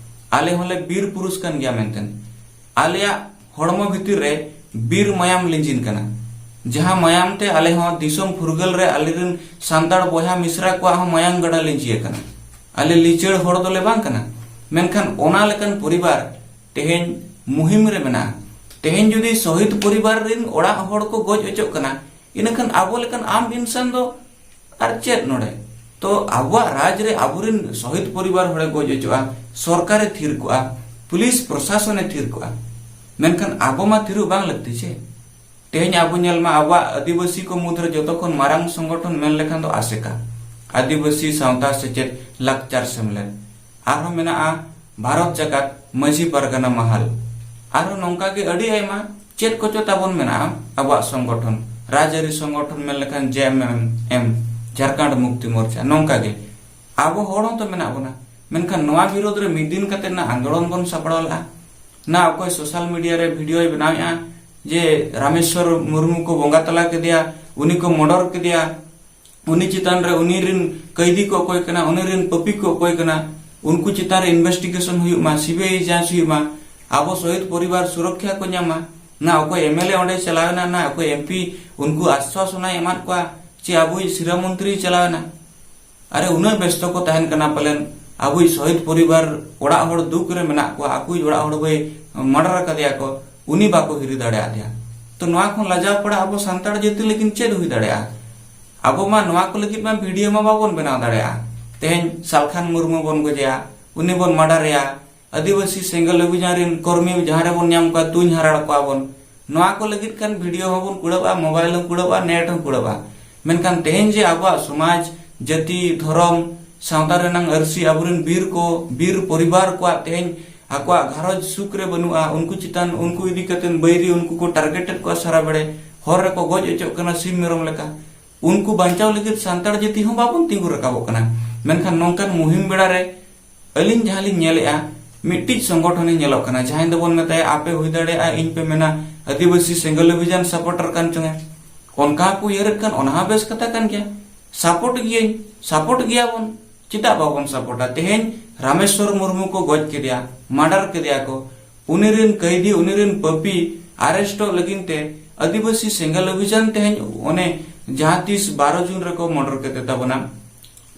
ᱟᱞᱮ ᱦᱚᱸᱞᱮ ᱵᱤᱨ ᱯᱩᱨᱩᱥ ᱠᱟᱱ ᱜᱮᱭᱟ ᱢᱮᱱᱛᱮ᱾ ᱟᱞᱮᱭᱟᱜ ᱦᱚᱲᱢᱚ ᱵᱷᱤᱛᱤᱨ ᱨᱮ ᱵᱤᱨ ᱢᱟᱭᱟᱢ ᱞᱤᱸᱡᱤᱱ ᱠᱟᱱᱟ, ᱡᱟᱦᱟᱸ ᱢᱟᱭᱟᱢ ᱛᱮ ᱟᱞᱮ ᱦᱚᱸ ᱫᱤᱥᱚᱢ ᱯᱷᱩᱨᱜᱟᱹᱞ ᱨᱮ ᱟᱞᱮᱨᱮᱱ ᱥᱟᱱᱛᱟᱲ ᱵᱚᱭᱦᱟ ᱢᱤᱥᱨᱟ ᱠᱚᱣᱟᱜ ᱦᱚᱸ ᱢᱟᱭᱟᱢ ᱜᱟᱰᱟ ᱞᱤᱸᱡᱤ ᱟᱠᱟᱱᱟ᱾ ᱟᱞᱮ ᱞᱤᱪᱟᱹᱲ ᱦᱚᱲ ᱫᱚᱞᱮ ᱵᱟᱝ ᱠᱟᱱᱟ᱾ ᱢᱮᱱᱠᱷᱟᱱ ᱚᱱᱟ ᱞᱮᱠᱟᱱ ᱯᱚᱨᱤᱵᱟᱨ ᱛᱮᱦᱮᱧ ᱢᱩᱦᱤᱢ ᱨᱮ ᱢᱮᱱᱟᱜᱼᱟ᱾ ᱛᱮᱦᱮᱧ ᱡᱩᱫᱤ ᱥᱚᱦᱤᱫ ᱯᱚᱨᱤᱵᱟᱨ ᱨᱮᱱ ᱚᱲᱟᱜ ᱦᱚᱲ ᱠᱚ ᱜᱚᱡ ᱦᱚᱪᱚᱜ ᱠᱟᱱᱟ, ᱤᱱᱟᱹᱠᱷᱟᱱ ᱟᱵᱚ ᱞᱮᱠᱟᱱ ᱟᱢ ᱤᱱᱥᱟᱱ ᱫᱚ ᱟᱨ ᱪᱮᱫ ᱱᱚᱰᱮ? ᱛᱚ ᱟᱵᱚᱣᱟᱜ ᱨᱟᱡᱽ ᱨᱮ ᱟᱵᱚᱨᱮᱱ ᱥᱚᱦᱤᱫ ᱯᱚᱨᱤᱵᱟᱨ ᱦᱚᱲᱮ ᱜᱚᱡ ᱦᱚᱪᱚᱜᱼᱟ, ᱥᱚᱨᱠᱟᱨᱮ ᱛᱷᱤᱨ ᱠᱚᱜᱼᱟ, ᱯᱩᱞᱤᱥ ᱯᱨᱚᱥᱟᱥᱚᱱᱮ ᱛᱷᱤᱨ ᱠᱚᱜᱼᱟ᱾ ᱢᱮᱱᱠᱷᱟᱱ ᱟᱵᱚ ᱢᱟ ᱛᱷᱤᱨᱚᱜ ᱵᱟᱝ ᱞᱟᱹᱠᱛᱤ ᱪᱮ? ᱛᱮᱦᱮᱧ ᱟᱵᱚ ᱧᱮᱞ ᱢᱟ, ᱟᱵᱚᱣᱟᱜ ᱟᱹᱫᱤᱵᱟᱹᱥᱤ ᱠᱚ ᱢᱩᱫᱽᱨᱮ ᱡᱚᱛᱚ ᱠᱷᱚᱱ ᱢᱟᱨᱟᱝ ᱥᱚᱝᱜᱚᱴᱷᱚᱱ ᱢᱮᱱ ᱞᱮᱠᱷᱟᱱ ᱫᱚ ᱟᱥᱮᱠᱟ, ᱟᱹᱫᱤᱵᱟᱹᱥᱤ ᱥᱟᱶᱛᱟ ᱥᱮᱪᱮᱫ ᱞᱟᱠᱪᱟᱨ ᱥᱮᱢᱞᱮᱫ᱾ ᱟᱨᱦᱚᱸ ᱢᱮᱱᱟᱜᱼᱟ ᱵᱷᱟᱨᱚᱛ ᱡᱟᱠᱟᱛ ᱢᱟᱹᱡᱷᱤ ᱯᱟᱨᱜᱟᱱᱟ ᱢᱟᱦᱟᱞ᱾ ᱟᱨᱦᱚᱸ ᱱᱚᱝᱠᱟ ᱜᱮ ᱟᱹᱰᱤ ᱟᱭᱢᱟ ᱪᱮᱫ ᱠᱚᱪᱚ ᱛᱟᱵᱚᱱ ᱢᱮᱱᱟᱜᱼᱟ ᱟᱵᱚᱣᱟᱜ ᱥᱚᱝᱜᱚᱴᱷᱚᱱ, ᱨᱟᱡᱽᱟᱹᱨᱤ ᱥᱚᱝᱜᱚᱴᱷᱚᱱ ᱢᱮᱱ ᱞᱮᱠᱷᱟᱱ ᱡᱮ ᱮᱢ ᱮᱢ ᱮᱢ, ᱡᱷᱟᱨᱠᱷᱚᱸᱰ ᱢᱩᱠᱛᱤ ᱢᱳᱨᱪᱟ, ᱱᱚᱝᱠᱟ ᱜᱮ ᱟᱵᱚ ᱦᱚᱲ ᱦᱚᱸᱛᱚ ᱢᱮᱱᱟᱜ ᱵᱚᱱᱟ᱾ ᱢᱮᱱᱠᱷᱟᱱ ᱱᱚᱣᱟ ᱵᱤᱨᱳᱫᱷ ᱨᱮ ᱢᱤᱫ ᱫᱤᱱ ᱠᱟᱛᱮ ᱱᱟ ᱟᱱᱫᱳᱞᱚᱱ ᱵᱚᱱ ᱥᱟᱯᱲᱟᱣ ᱞᱮᱜᱼᱟ, ᱱᱟ ᱚᱠᱚᱭ ᱥᱳᱥᱟᱞ ᱢᱤᱰᱤᱭᱟ ᱨᱮ ᱵᱷᱤᱰᱤᱭᱳᱭ ᱵᱮᱱᱟᱣᱮᱫᱼᱟ ᱡᱮ ᱨᱟᱢᱮᱥᱣᱚᱨ ᱢᱩᱨᱢᱩ ᱠᱚ ᱵᱚᱸᱜᱟ ᱛᱟᱞᱟ ᱠᱮᱫᱮᱭᱟ, ᱩᱱᱤ ᱠᱚ ᱢᱚᱰᱚᱨ ᱠᱮᱫᱮᱭᱟ, ᱩᱱᱤ ᱪᱮᱛᱟᱱ ᱨᱮ ᱩᱱᱤ ᱨᱤᱱ ᱠᱟᱹᱭᱫᱤ ᱠᱚ ᱚᱠᱚᱭ ᱠᱟᱱᱟ, ᱩᱱᱤ ᱨᱤᱱ ᱯᱟᱹᱯᱤ ᱠᱚ ᱚᱠᱚᱭ ᱠᱟᱱᱟ, ᱩᱱᱠᱩ ᱪᱮᱛᱟᱱ ᱨᱮ ᱤᱱᱵᱷᱮᱥᱴᱤᱜᱮᱥᱚᱱ ᱦᱩᱭᱩᱜ ᱢᱟ, ᱥᱤᱵᱤᱟᱭ ᱡᱟᱸᱪ ᱦᱩᱭᱩᱜ ᱢᱟ, ᱟᱵᱚ ᱥᱚᱦᱤᱫ ᱯᱚᱨᱤᱵᱟᱨ ᱥᱩᱨᱚᱠᱠᱷᱟ ᱠᱚ ᱧᱟᱢᱟ᱾ ᱱᱟ ᱚᱠᱚᱭ ᱮᱢᱮᱞᱮ ᱚᱸᱰᱮ ᱪᱟᱞᱟᱣᱮᱱᱟ, ᱱᱟ ᱚᱠᱚᱭ ᱮᱢᱯᱤ ᱩᱱᱠᱩ ᱟᱥᱣᱟᱥᱚᱱᱟᱭ ᱮᱢᱟᱫ ᱠᱚᱣᱟ, ᱪᱮ ᱟᱵᱚᱭᱤᱡ ᱥᱤᱨᱟᱹ ᱢᱚᱱᱛᱨᱤᱭ ᱪᱟᱞᱟᱣᱮᱱᱟ? ᱟᱨᱮ ᱩᱱᱟᱹᱜ ᱵᱮᱥᱛᱚ ᱠᱚ ᱛᱟᱦᱮᱱ ᱠᱟᱱᱟ ᱯᱟᱞᱮᱱ, ᱟᱵᱚᱭᱤᱡ ᱥᱚᱦᱤᱫ ᱯᱚᱨᱤᱵᱟᱨ ᱚᱲᱟᱜ ᱦᱚᱲ ᱫᱩᱠ ᱨᱮ ᱢᱮᱱᱟᱜ ᱠᱚᱣᱟ, ᱟᱠᱚᱭᱤᱡ ᱚᱲᱟᱜ ᱦᱚᱲ ᱵᱚᱭ ᱢᱟᱰᱟᱨ ᱟᱠᱟᱫᱮᱭᱟ ᱠᱚ, ᱩᱱᱤ ᱵᱟᱠᱚ ᱦᱤᱨᱤ ᱫᱟᱲᱮᱭᱟᱫᱮᱭᱟ᱾ ᱛᱚ ᱱᱚᱣᱟ ᱠᱷᱚᱱ ᱞᱟᱡᱟᱣ ᱯᱟᱲᱟ ᱟᱵᱚ ᱥᱟᱱᱛᱟᱲ ᱡᱟᱹᱛᱤ ᱞᱟᱹᱜᱤᱫ ᱪᱮᱫ ᱦᱩᱭ ᱫᱟᱲᱮᱭᱟᱜᱼᱟ? ᱟᱵᱚ ᱢᱟ ᱱᱚᱣᱟ ᱠᱚ ᱞᱟᱹᱜᱤᱫ ᱢᱟ ᱵᱷᱤᱰᱤᱭᱳ ᱢᱟ ᱵᱟᱵᱚᱱ ᱵᱮᱱᱟᱣ ᱫᱟᱲᱮᱭᱟᱜᱼᱟ᱾ ᱛᱮᱦᱮᱧ ᱥᱟᱞᱠᱷᱟᱱ ᱢᱩᱨᱢᱩ ᱵᱚᱱ ᱜᱚᱡᱮᱭᱟ, ᱩᱱᱤ ᱵᱚᱱ ᱢᱟᱰᱟᱨᱮᱭᱟ, ᱟᱹᱫᱤᱵᱟᱹᱥᱤ ᱥᱮᱸᱜᱮᱞ ᱚᱵᱷᱤᱡᱟᱱ ᱨᱮᱱ ᱠᱚᱨᱢᱤ ᱡᱟᱦᱟᱸ ᱨᱮᱵᱚᱱ ᱧᱟᱢ ᱠᱚᱣᱟ ᱛᱩᱧ ᱦᱟᱨᱟᱲ ᱠᱚᱣᱟ ᱵᱚᱱ, ᱱᱚᱣᱟ ᱠᱚ ᱞᱟᱹᱜᱤᱫ ᱠᱷᱟᱱ ᱵᱷᱤᱰᱤᱭᱳ ᱦᱚᱸᱵᱚᱱ ᱠᱩᱲᱟᱹᱣᱟ, ᱢᱳᱵᱟᱭᱤᱞ ᱦᱚᱸ ᱠᱩᱲᱟᱹᱣᱟ, ᱱᱮᱴ ᱦᱚᱸ ᱠᱩᱲᱟᱹᱣᱟ᱾ ᱢᱮᱱᱠᱷᱟᱱ ᱛᱮᱦᱮᱧ ᱡᱮ ᱟᱵᱚᱣᱟᱜ ᱥᱚᱢᱟᱡᱽ, ᱡᱟᱹᱛᱤ, ᱫᱷᱚᱨᱚᱢ, ᱥᱟᱶᱛᱟ ᱨᱮᱱᱟᱝ ᱟᱹᱨᱥᱤ, ᱟᱵᱚᱨᱮᱱ ᱵᱤᱨ ᱠᱚ, ᱵᱤᱨ ᱯᱚᱨᱤᱵᱟᱨ ᱠᱚᱣᱟᱜ ᱛᱮᱦᱮᱧ ᱟᱠᱚᱣᱟᱜ ᱜᱷᱟᱨᱚᱸᱡᱽ ᱥᱩᱠ ᱨᱮ ᱵᱟᱹᱱᱩᱜᱼᱟ, ᱩᱱᱠᱩ ᱪᱮᱛᱟᱱ, ᱩᱱᱠᱩ ᱤᱫᱤ ᱠᱟᱛᱮ ᱵᱟᱹᱭᱨᱤ ᱩᱱᱠᱩ ᱠᱚ ᱴᱟᱨᱜᱮᱴᱮᱰ ᱠᱚᱣᱟ ᱥᱟᱨᱟ ᱵᱮᱲᱮ, ᱦᱚᱨ ᱨᱮᱠᱚ ᱜᱚᱡ ᱚᱪᱚᱜ ᱠᱟᱱᱟ ᱥᱤᱢ ᱢᱮᱨᱚᱢ ᱞᱮᱠᱟ᱾ ᱩᱱᱠᱩ ᱵᱟᱧᱪᱟᱣ ᱞᱟᱹᱜᱤᱫ ᱥᱟᱱᱛᱟᱲ ᱡᱟᱹᱛᱤ ᱦᱚᱸ ᱵᱟᱵᱚᱱ ᱛᱤᱸᱜᱩ ᱨᱟᱠᱟᱵᱚᱜ ᱠᱟᱱᱟ᱾ ᱢᱮᱱᱠᱷᱟᱱ ᱱᱚᱝᱠᱟᱱ ᱢᱩᱦᱤᱢ ᱵᱮᱲᱟ ᱨᱮ ᱟᱹᱞᱤᱧ ᱡᱟᱦᱟᱸ ᱞᱤᱧ ᱧᱮᱞᱮᱜᱼᱟ, ᱢᱤᱫᱴᱤᱡ ᱥᱚᱝᱜᱚᱴᱷᱚᱱᱮ ᱧᱮᱞᱚᱜ ᱠᱟᱱᱟ, ᱡᱟᱦᱟᱸᱭ ᱫᱚᱵᱚᱱ ᱢᱮᱛᱟᱭᱟ, ᱟᱯᱮ ᱦᱩᱭ ᱫᱟᱲᱮᱭᱟᱜᱼᱟ, ᱤᱧ ᱯᱮ ᱢᱮᱱᱟ, ᱟᱹᱫᱤᱵᱟᱹᱥᱤ ᱥᱮᱸᱜᱮᱞ ᱚᱵᱷᱤᱡᱟᱱ ᱥᱟᱯᱳᱨᱴᱟᱨ ᱠᱟᱱ ᱪᱚᱝᱮ᱾ ᱚᱱᱠᱟ ᱠᱚ ᱩᱭᱦᱟᱹᱨᱮᱫ ᱠᱷᱟᱱ ᱚᱱᱟ ᱦᱚᱸ ᱵᱮᱥ ᱠᱟᱛᱷᱟ ᱠᱟᱱ ᱜᱮᱭᱟ, ᱥᱟᱯᱳᱨᱴ ᱜᱤᱭᱟᱹᱧ, ᱥᱟᱯᱳᱨᱴ ᱜᱮᱭᱟᱵᱚᱱ᱾ ᱪᱮᱫᱟᱜ ᱵᱟᱵᱚᱱ ᱥᱟᱯᱳᱨᱴᱟ? ᱛᱮᱦᱮᱧ ᱨᱟᱢᱮᱥᱣᱚᱨ ᱢᱩᱨᱢᱩ ᱠᱚ ᱜᱚᱡ ᱠᱮᱫᱮᱭᱟ, ᱢᱟᱨᱰᱟᱨ ᱠᱮᱫᱮᱭᱟ ᱠᱚ, ᱩᱱᱤ ᱨᱮᱱ ᱠᱟᱹᱭᱫᱤ, ᱩᱱᱤ ᱨᱮᱱ ᱯᱟᱹᱯᱤ ᱟᱨᱮᱥᱴᱚᱜ ᱞᱟᱹᱜᱤᱫ ᱛᱮ ᱟᱹᱫᱤᱵᱟᱹᱥᱤ ᱥᱮᱸᱜᱮᱞ ᱚᱵᱷᱤᱡᱟᱱ ᱛᱮᱦᱮᱧ ᱚᱱᱮ ᱡᱟᱦᱟᱸ ᱛᱤᱥ ᱵᱟᱨᱚ ᱡᱩᱱ ᱨᱮᱠᱚ ᱢᱚᱨᱰᱚᱨ ᱠᱮᱫᱮ ᱛᱟᱵᱚᱱᱟ᱾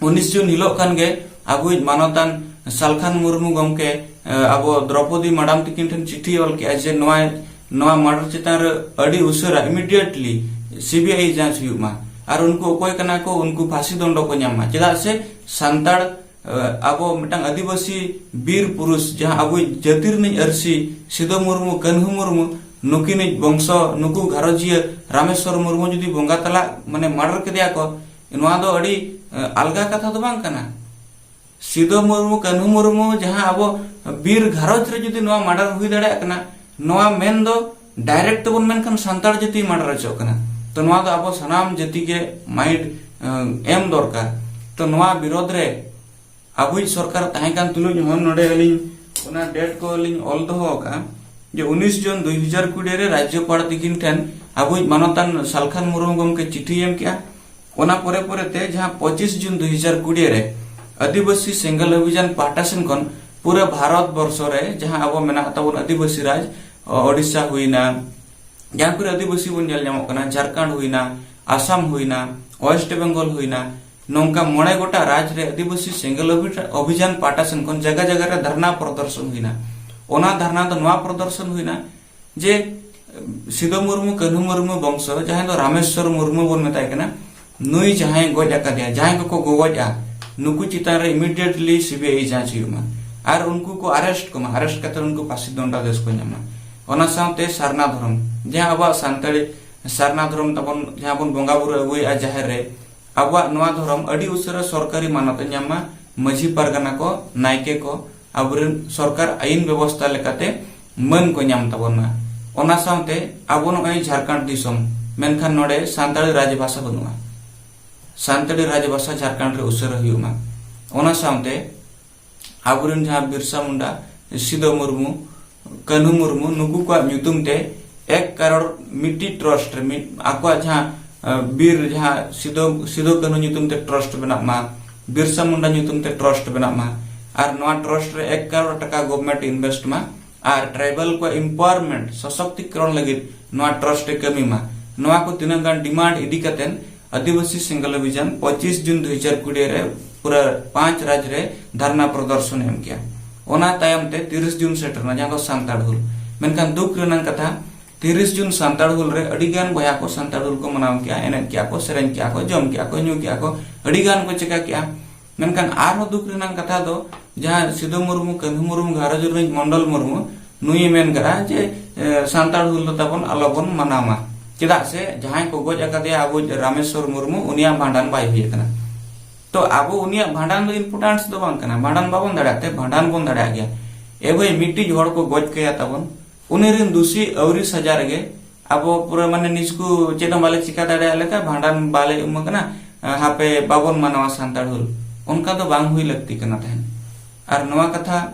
ᱩᱱᱤᱥ ᱡᱩᱱ ᱦᱤᱞᱳᱜ ᱠᱷᱟᱱ ᱜᱮ ᱟᱵᱚᱭᱤᱡ ᱢᱟᱱᱚᱛᱟᱱ ᱥᱟᱞᱠᱷᱟᱱ ᱢᱩᱨᱢᱩ ᱜᱚᱢᱠᱮ, ᱮ, ᱟᱵᱚ ᱫᱨᱚᱯᱚᱫᱤ ᱢᱟᱰᱟᱢ ᱛᱤᱠᱤᱱ ᱴᱷᱮᱱ ᱪᱤᱴᱷᱤ ᱚᱞ ᱠᱮᱜᱼᱟ ᱡᱮ ᱱᱚᱣᱟ, ᱱᱚᱣᱟ ᱢᱟᱨᱰᱟᱨ ᱪᱮᱛᱟᱱ ᱨᱮ ᱟᱹᱰᱤ ᱩᱥᱟᱹᱨᱟ, ᱤᱢᱤᱰᱤᱭᱮᱴᱞᱤ ᱥᱤᱵᱤᱟᱭ ᱡᱟᱸᱪ ᱦᱩᱭᱩᱜ ᱢᱟ᱾ ᱟᱨ ᱩᱱᱠᱩ ᱚᱠᱚᱭ ᱠᱟᱱᱟ ᱠᱚ, ᱩᱱᱠᱩ ᱯᱷᱟᱸᱥᱤ ᱫᱚᱱᱰᱚ ᱠᱚ ᱧᱟᱢ ᱢᱟ᱾ ᱪᱮᱫᱟᱜ ᱥᱮ ᱥᱟᱱᱛᱟᱲ, ᱮ, ᱟᱵᱚ ᱢᱤᱫᱴᱟᱝ ᱟᱹᱫᱤᱵᱟᱹᱥᱤ ᱵᱤᱨ ᱯᱩᱨᱩᱥ, ᱡᱟᱦᱟᱸ ᱟᱵᱚᱭᱤᱡ ᱡᱟᱹᱛᱤ ᱨᱤᱱᱤᱡ ᱟᱹᱨᱥᱤ ᱥᱤᱫᱚ ᱢᱩᱨᱢᱩ, ᱠᱟᱹᱱᱦᱩ ᱢᱩᱨᱢᱩ, ᱱᱩᱠᱤᱱᱤᱡ ᱵᱚᱝᱥᱚ, ᱱᱩᱠᱩ ᱜᱷᱟᱨᱚᱸᱡᱤᱭᱟᱹ ᱨᱟᱢᱮᱥᱣᱚᱨ ᱢᱩᱨᱢᱩ ᱡᱩᱫᱤ ᱵᱚᱸᱜᱟ ᱛᱟᱞᱟ, ᱢᱟᱱᱮ, ᱢᱟᱨᱰᱟᱨ ᱠᱮᱫᱮᱭᱟ ᱠᱚ, ᱱᱚᱣᱟ ᱫᱚ ᱟᱹᱰᱤ, ᱮ, ᱟᱞᱜᱟ ᱠᱟᱛᱷᱟ ᱫᱚ ᱵᱟᱝ ᱠᱟᱱᱟ᱾ ᱥᱤᱫᱚ ᱢᱩᱨᱢᱩ, ᱠᱟᱹᱱᱦᱩ ᱢᱩᱨᱢᱩ, ᱡᱟᱦᱟᱸ ᱟᱵᱚ ᱵᱤᱨ ᱜᱷᱟᱨᱚᱸᱡᱽ ᱨᱮ ᱡᱩᱫᱤ ᱱᱚᱣᱟ ᱢᱟᱨᱰᱟᱨ ᱦᱩᱭ ᱫᱟᱲᱮᱭᱟᱜ ᱠᱟᱱᱟ, ᱱᱚᱣᱟ ᱢᱮᱱ ᱫᱚ ᱰᱟᱭᱨᱮᱠᱴ ᱛᱮᱵᱚᱱ ᱢᱮᱱᱠᱷᱟᱱ ᱥᱟᱱᱛᱟᱲ ᱡᱟᱹᱛᱤ ᱢᱟᱨᱰᱟᱨ ᱦᱚᱪᱚᱜ ᱠᱟᱱᱟ᱾ ᱛᱚ ᱱᱚᱣᱟ ᱫᱚ ᱟᱵᱚ ᱥᱟᱱᱟᱢ ᱡᱟᱹᱛᱤ ᱜᱮ ᱢᱟᱭᱤᱱᱰ, ᱮ, ᱮᱢ ᱫᱚᱨᱠᱟᱨ᱾ ᱛᱚ ᱱᱚᱣᱟ ᱵᱤᱨᱳᱫᱷ ᱨᱮ ᱟᱵᱚᱭᱤᱡ ᱥᱚᱨᱠᱟᱨ ᱛᱟᱦᱮᱸ ᱠᱟᱱ ᱛᱩᱞᱩᱡ ᱦᱚᱸ ᱱᱚᱰᱮ ᱟᱹᱞᱤᱧ ᱚᱱᱟ ᱰᱮᱴ ᱠᱚ ᱞᱤᱧ ᱚᱞ ᱫᱚᱦᱚ ᱟᱠᱟᱫᱼᱟ ᱡᱮ ᱩᱱᱤᱥ ᱡᱩᱱ ᱫᱩᱭ ᱦᱟᱡᱟᱨ ᱠᱩᱲᱤ ᱨᱮ ᱨᱟᱡᱽᱡᱚᱯᱟᱲ ᱛᱤᱠᱤᱱ ᱴᱷᱮᱱ ᱟᱵᱚᱭᱤᱡ ᱢᱟᱱᱚᱛᱟᱱ ᱥᱟᱞᱠᱷᱟᱱ ᱢᱩᱨᱢᱩ ᱜᱚᱢᱠᱮ ᱪᱤᱴᱷᱤᱭ ᱮᱢ ᱠᱮᱜᱼᱟ᱾ ᱚᱱᱟ ᱯᱚᱨᱮ ᱯᱚᱨᱮ ᱛᱮ ᱡᱟᱦᱟᱸ ᱯᱚᱸᱪᱤᱥ ᱡᱩᱱ ᱫᱩᱭ ᱦᱟᱡᱟᱨ ᱠᱩᱲᱤ ᱨᱮ ᱟᱹᱫᱤᱵᱟᱹᱥᱤ ᱥᱮᱸᱜᱮᱞ ᱚᱵᱷᱤᱡᱟᱱ ᱯᱟᱦᱴᱟ ᱥᱮᱱ ᱠᱷᱚᱱ ᱯᱩᱨᱟᱹ ᱵᱷᱟᱨᱚᱛ ᱵᱚᱨᱥᱚ ᱨᱮ ᱡᱟᱦᱟᱸ ᱟᱵᱚ ᱢᱮᱱᱟᱜ ᱛᱟᱵᱚᱱ ᱟᱹᱫᱤᱵᱟᱹᱥᱤ ᱨᱟᱡᱽ, ᱳᱰᱤᱥᱟ ᱦᱩᱭᱱᱟ, ᱡᱟᱦᱟᱸ ᱠᱚᱨᱮ ᱟᱹᱫᱤᱵᱟᱹᱥᱤ ᱵᱚᱱ ᱧᱮᱞ ᱧᱟᱢᱚᱜ ᱠᱟᱱᱟ, ᱡᱷᱟᱲᱠᱷᱚᱸᱰ ᱦᱩᱭᱱᱟ, ᱟᱥᱟᱢ ᱦᱩᱭᱱᱟ, ᱳᱭᱮᱥᱴ ᱵᱮᱝᱜᱚᱞ ᱦᱩᱭᱱᱟ, ᱱᱚᱝᱠᱟ ᱢᱚᱬᱮ ᱜᱚᱴᱟᱝ ᱨᱟᱡᱽ ᱨᱮ ᱟᱹᱫᱤᱵᱟᱹᱥᱤ ᱥᱮᱸᱜᱮᱞ ᱚᱵᱷᱤ-, ᱚᱵᱷᱤᱡᱟᱱ ᱯᱟᱦᱴᱟ ᱥᱮᱱ ᱠᱷᱚᱱ ᱡᱟᱭᱜᱟ ᱡᱟᱭᱜᱟ ᱨᱮ ᱫᱷᱟᱨᱱᱟ ᱯᱨᱚᱫᱚᱨᱥᱚᱱ ᱦᱩᱭᱱᱟ᱾ ᱚᱱᱟ ᱫᱷᱟᱨᱱᱟ ᱫᱚ ᱱᱚᱣᱟ ᱯᱨᱚᱫᱚᱨᱥᱚᱱ ᱦᱩᱭᱱᱟ ᱡᱮ ᱥᱤᱫᱚ ᱢᱩᱨᱢᱩ, ᱠᱟᱹᱱᱦᱩ ᱢᱩᱨᱢᱩ ᱵᱚᱝᱥᱚ, ᱡᱟᱦᱟᱸᱭ ᱫᱚ ᱨᱟᱢᱮᱥᱣᱚᱨ ᱢᱩᱨᱢᱩ ᱵᱚᱱ ᱢᱮᱛᱟᱭ ᱠᱟᱱᱟ, ᱱᱩᱭ ᱡᱟᱦᱟᱸᱭ ᱜᱚᱡ ᱟᱠᱟᱫᱮᱭᱟ, ᱡᱟᱦᱟᱸᱭ ᱠᱚᱠᱚ ᱜᱚᱜᱚᱡᱼᱟ, ᱱᱩᱠᱩ ᱪᱮᱛᱟᱱ ᱨᱮ ᱤᱢᱤᱰᱤᱭᱮᱴᱞᱤ ᱥᱤᱵᱤᱟᱭ ᱡᱟᱸᱪ ᱦᱩᱭᱩᱜ ᱢᱟ ᱟᱨ ᱩᱱᱠᱩ ᱠᱚ ᱟᱨᱮᱥᱴ ᱠᱚᱢᱟ, ᱟᱨᱮᱥᱴ ᱠᱟᱛᱮ ᱩᱱᱠᱩ ᱯᱷᱟᱸᱥᱤ ᱫᱚᱱᱰᱟᱫᱮᱥ ᱠᱚ ᱧᱟᱢᱟ᱾ ᱚᱱᱟ ᱥᱟᱶᱛᱮ ᱥᱟᱨᱱᱟ ᱫᱷᱚᱨᱚᱢ, ᱡᱟᱦᱟᱸ ᱟᱵᱚᱣᱟᱜ ᱥᱟᱱᱛᱟᱲᱤ ᱥᱟᱨᱱᱟ ᱫᱷᱚᱨᱚᱢ ᱛᱟᱵᱚᱱ, ᱡᱟᱦᱟᱸ ᱵᱚᱱ ᱵᱚᱸᱜᱟ ᱵᱩᱨᱩ ᱟᱹᱜᱩᱭᱮᱫᱼᱟ ᱡᱟᱦᱮᱨ ᱨᱮ, ᱟᱵᱚᱣᱟᱜ ᱱᱚᱣᱟ ᱫᱷᱚᱨᱚᱢ ᱟᱹᱰᱤ ᱩᱥᱟᱹᱨᱟ ᱥᱚᱨᱠᱟᱨᱤ ᱢᱟᱱᱚᱛ ᱮ ᱧᱟᱢ ᱢᱟ, ᱢᱟᱹᱡᱷᱤ ᱯᱟᱨᱜᱟᱱᱟ ᱠᱚ, ᱱᱟᱭᱠᱮ ᱠᱚ, ᱟᱵᱚᱨᱮᱱ ᱥᱚᱨᱠᱟᱨ ᱟᱹᱭᱤᱱ ᱵᱮᱵᱚᱥᱛᱷᱟ ᱞᱮᱠᱟᱛᱮ ᱢᱟᱹᱱ ᱠᱚ ᱧᱟᱢ ᱛᱟᱵᱚᱱ ᱢᱟ᱾ ᱚᱱᱟ ᱥᱟᱶᱛᱮ ᱟᱵᱚ ᱱᱚᱜᱼᱚᱭ ᱡᱷᱟᱲᱠᱷᱚᱸᱰ ᱫᱤᱥᱚᱢ, ᱢᱮᱱᱠᱷᱟᱱ ᱱᱚᱰᱮ ᱥᱟᱱᱛᱟᱲᱤ ᱨᱟᱡᱽᱵᱷᱟᱥᱟ ᱵᱟᱹᱱᱩᱜᱼᱟ᱾ ᱥᱟᱱᱛᱟᱲᱤ ᱨᱟᱡᱽᱵᱷᱟᱥᱟ ᱡᱷᱟᱲᱠᱷᱚᱸᱰ ᱨᱮ ᱩᱥᱟᱹᱨᱟ ᱦᱩᱭᱩᱜ ᱢᱟ᱾ ᱚᱱᱟ ᱥᱟᱶᱛᱮ ᱟᱵᱚᱨᱮᱱ ᱡᱟᱦᱟᱸ ᱵᱤᱨᱥᱟ ᱢᱩᱱᱰᱟ, ᱥᱤᱫᱚ ᱢᱩᱨᱢᱩ, ᱠᱟᱹᱱᱦᱩ ᱢᱩᱨᱢᱩ, ᱱᱩᱠᱩ ᱠᱚᱣᱟᱜ ᱧᱩᱛᱩᱢ ᱛᱮ ᱮᱠ ᱠᱟᱨᱚᱲ ᱢᱤᱫᱴᱤᱡ ᱴᱨᱟᱥᱴ ᱨᱮ, ᱢᱤᱫ, ᱟᱠᱚᱣᱟᱜ ᱡᱟᱦᱟᱸ, ᱟᱸ, ᱵᱤᱨ, ᱡᱟᱦᱟᱸ ᱥᱤᱫᱚ, ᱥᱤᱫᱚ ᱠᱟᱹᱱᱦᱩ ᱧᱩᱛᱩᱢ ᱛᱮ ᱴᱨᱟᱥᱴ ᱵᱮᱱᱟᱜ ᱢᱟ, ᱵᱤᱨᱥᱟ ᱢᱩᱱᱰᱟ ᱧᱩᱛᱩᱢ ᱛᱮ ᱴᱨᱟᱥᱴ ᱵᱮᱱᱟᱜ ᱢᱟ, ᱟᱨ ᱱᱚᱣᱟ ᱴᱨᱟᱥᱴ ᱨᱮ ᱮᱠ ᱠᱟᱨᱚᱲ ᱴᱟᱠᱟ ᱜᱚᱵᱷᱢᱮᱱᱴ ᱤᱱᱵᱷᱮᱥᱴ ᱢᱟ, ᱟᱨ ᱴᱨᱟᱭᱵᱟᱞ ᱠᱚᱣᱟᱜ ᱮᱢᱯᱟᱣᱟᱨᱢᱮᱱᱴ, ᱥᱚᱥᱚᱠᱛᱤᱠᱚᱨᱚᱱ ᱞᱟᱹᱜᱤᱫ ᱱᱚᱣᱟ ᱴᱨᱟᱥᱴ ᱮ ᱠᱟᱹᱢᱤ ᱢᱟ᱾ ᱱᱚᱣᱟ ᱠᱚ ᱛᱤᱱᱟᱹᱜ ᱜᱟᱱ ᱰᱤᱢᱟᱱᱰ ᱤᱫᱤ ᱠᱟᱛᱮ ᱟᱹᱫᱤᱵᱟᱹᱥᱤ ᱥᱮᱸᱜᱮᱞ ᱚᱵᱷᱤᱡᱟᱱ ᱯᱚᱸᱪᱤᱥ ᱡᱩᱱ ᱫᱩ ᱦᱟᱡᱟᱨ ᱠᱩᱲᱤ ᱨᱮ ᱯᱩᱨᱟᱹ ᱯᱟᱸᱪ ᱨᱟᱡᱽ ᱨᱮ ᱫᱷᱟᱨᱱᱟ ᱯᱨᱚᱫᱚᱨᱥᱚᱱ ᱮ ᱮᱢ ᱠᱮᱜᱼᱟ᱾ ᱚᱱᱟ ᱛᱟᱭᱚᱢ ᱛᱮ ᱛᱤᱨᱤᱥ ᱡᱩᱱ ᱥᱮᱴᱮᱨ ᱮᱱᱟ, ᱡᱟᱦᱟᱸ ᱫᱚ ᱥᱟᱱᱛᱟᱲ ᱦᱩᱞ᱾ ᱢᱮᱱᱠᱷᱟᱱ ᱫᱩᱠ ᱨᱮᱱᱟᱜ ᱠᱟᱛᱷᱟ, ᱛᱤᱨᱤᱥ ᱡᱩᱱ ᱥᱟᱱᱛᱟᱲ ᱦᱩᱞ ᱨᱮ ᱟᱹᱰᱤ ᱜᱟᱱ ᱵᱚᱭᱦᱟ ᱠᱚ ᱥᱟᱱᱛᱟᱲ ᱦᱩᱞ ᱠᱚ ᱢᱟᱱᱟᱣ ᱠᱮᱜᱼᱟ, ᱮᱱᱮᱡ ᱠᱮᱜᱼᱟ ᱠᱚ, ᱥᱮᱨᱮᱧ ᱠᱮᱜᱼᱟ ᱠᱚ, ᱡᱚᱢ ᱠᱮᱜᱼᱟ ᱠᱚ, ᱧᱩ ᱠᱮᱜᱼᱟ ᱠᱚ, ᱟᱹᱰᱤ ᱜᱟᱱ ᱠᱚ ᱪᱮᱠᱟ ᱠᱮᱜᱼᱟ᱾ ᱢᱮᱱᱠᱷᱟᱱ ᱟᱨᱦᱚᱸ ᱫᱩᱠ ᱨᱮᱱᱟᱜ ᱠᱟᱛᱷᱟ ᱫᱚ, ᱡᱟᱦᱟᱸ ᱥᱤᱫᱩ ᱢᱩᱨᱢᱩ, ᱠᱟᱹᱱᱦᱩ ᱢᱩᱨᱢᱩ ᱜᱷᱟᱨᱚᱸᱡᱽ ᱨᱤᱱᱤᱡ ᱢᱚᱱᱰᱚᱞ ᱢᱩᱨᱢᱩ, ᱱᱩᱭᱮ ᱢᱮᱱ ᱠᱟᱫᱟ ᱡᱮ, ᱮ, ᱥᱟᱱᱛᱟᱲ ᱦᱩᱞ ᱫᱚ ᱛᱟᱵᱚᱱ ᱟᱞᱚᱵᱚᱱ ᱢᱟᱱᱟᱣ ᱢᱟ᱾ ᱪᱮᱫᱟᱜ ᱥᱮ ᱡᱟᱦᱟᱸᱭ ᱠᱚ ᱜᱚᱡ ᱟᱠᱟᱫᱮᱭᱟ ᱟᱵᱚ ᱨᱟᱢᱮᱥᱣᱚᱨ ᱢᱩᱨᱢᱩ, ᱩᱱᱤᱭᱟᱜ ᱵᱷᱟᱸᱰᱟᱱ ᱵᱟᱭ ᱦᱩᱭ ᱟᱠᱟᱱᱟ᱾ ᱛᱚ ᱟᱵᱚ ᱩᱱᱤᱭᱟᱜ ᱵᱷᱟᱸᱰᱟᱱ ᱫᱚ ᱤᱢᱯᱚᱨᱴᱮᱱᱥ ᱫᱚ ᱵᱟᱝ ᱠᱟᱱᱟ, ᱵᱷᱟᱸᱰᱟᱱ ᱵᱟᱵᱚᱱ ᱫᱟᱲᱮᱭᱟᱜ ᱛᱮ ᱵᱷᱟᱸᱰᱟᱱ ᱵᱚᱱ ᱫᱟᱲᱮᱭᱟᱜ ᱜᱮᱭᱟ᱾ ᱮ ᱵᱷᱟᱹᱭ, ᱢᱤᱫᱴᱤᱡ ᱦᱚᱲ ᱠᱚ ᱜᱚᱡ ᱠᱟᱭᱟ ᱛᱟᱵᱚᱱ, ᱩᱱᱤ ᱨᱮᱱ ᱫᱩᱥᱤ ᱟᱹᱣᱨᱤ ᱥᱟᱡᱟ ᱨᱮᱜᱮ ᱟᱵᱚ ᱯᱩᱨᱟᱹ ᱢᱟᱱᱮ ᱱᱤᱥᱠᱩ ᱪᱮᱫ ᱦᱚᱸ ᱵᱟᱞᱮ ᱪᱤᱠᱟ ᱫᱟᱲᱮᱭᱟᱜ ᱞᱮᱠᱟ ᱵᱷᱟᱸᱰᱟᱱ ᱵᱟᱞᱮ ᱩᱢ ᱟᱠᱟᱱᱟ, ᱦᱟᱯᱮ ᱵᱟᱵᱚᱱ ᱢᱟᱱᱟᱣᱟ ᱥᱟᱱᱛᱟᱲ ᱦᱩᱞ, ᱚᱱᱠᱟ ᱫᱚ ᱵᱟᱝ ᱦᱩᱭ ᱞᱟᱹᱠᱛᱤ ᱠᱟᱱᱟ ᱛᱟᱦᱮᱸᱫ᱾ ᱟᱨ ᱱᱚᱣᱟ ᱠᱟᱛᱷᱟ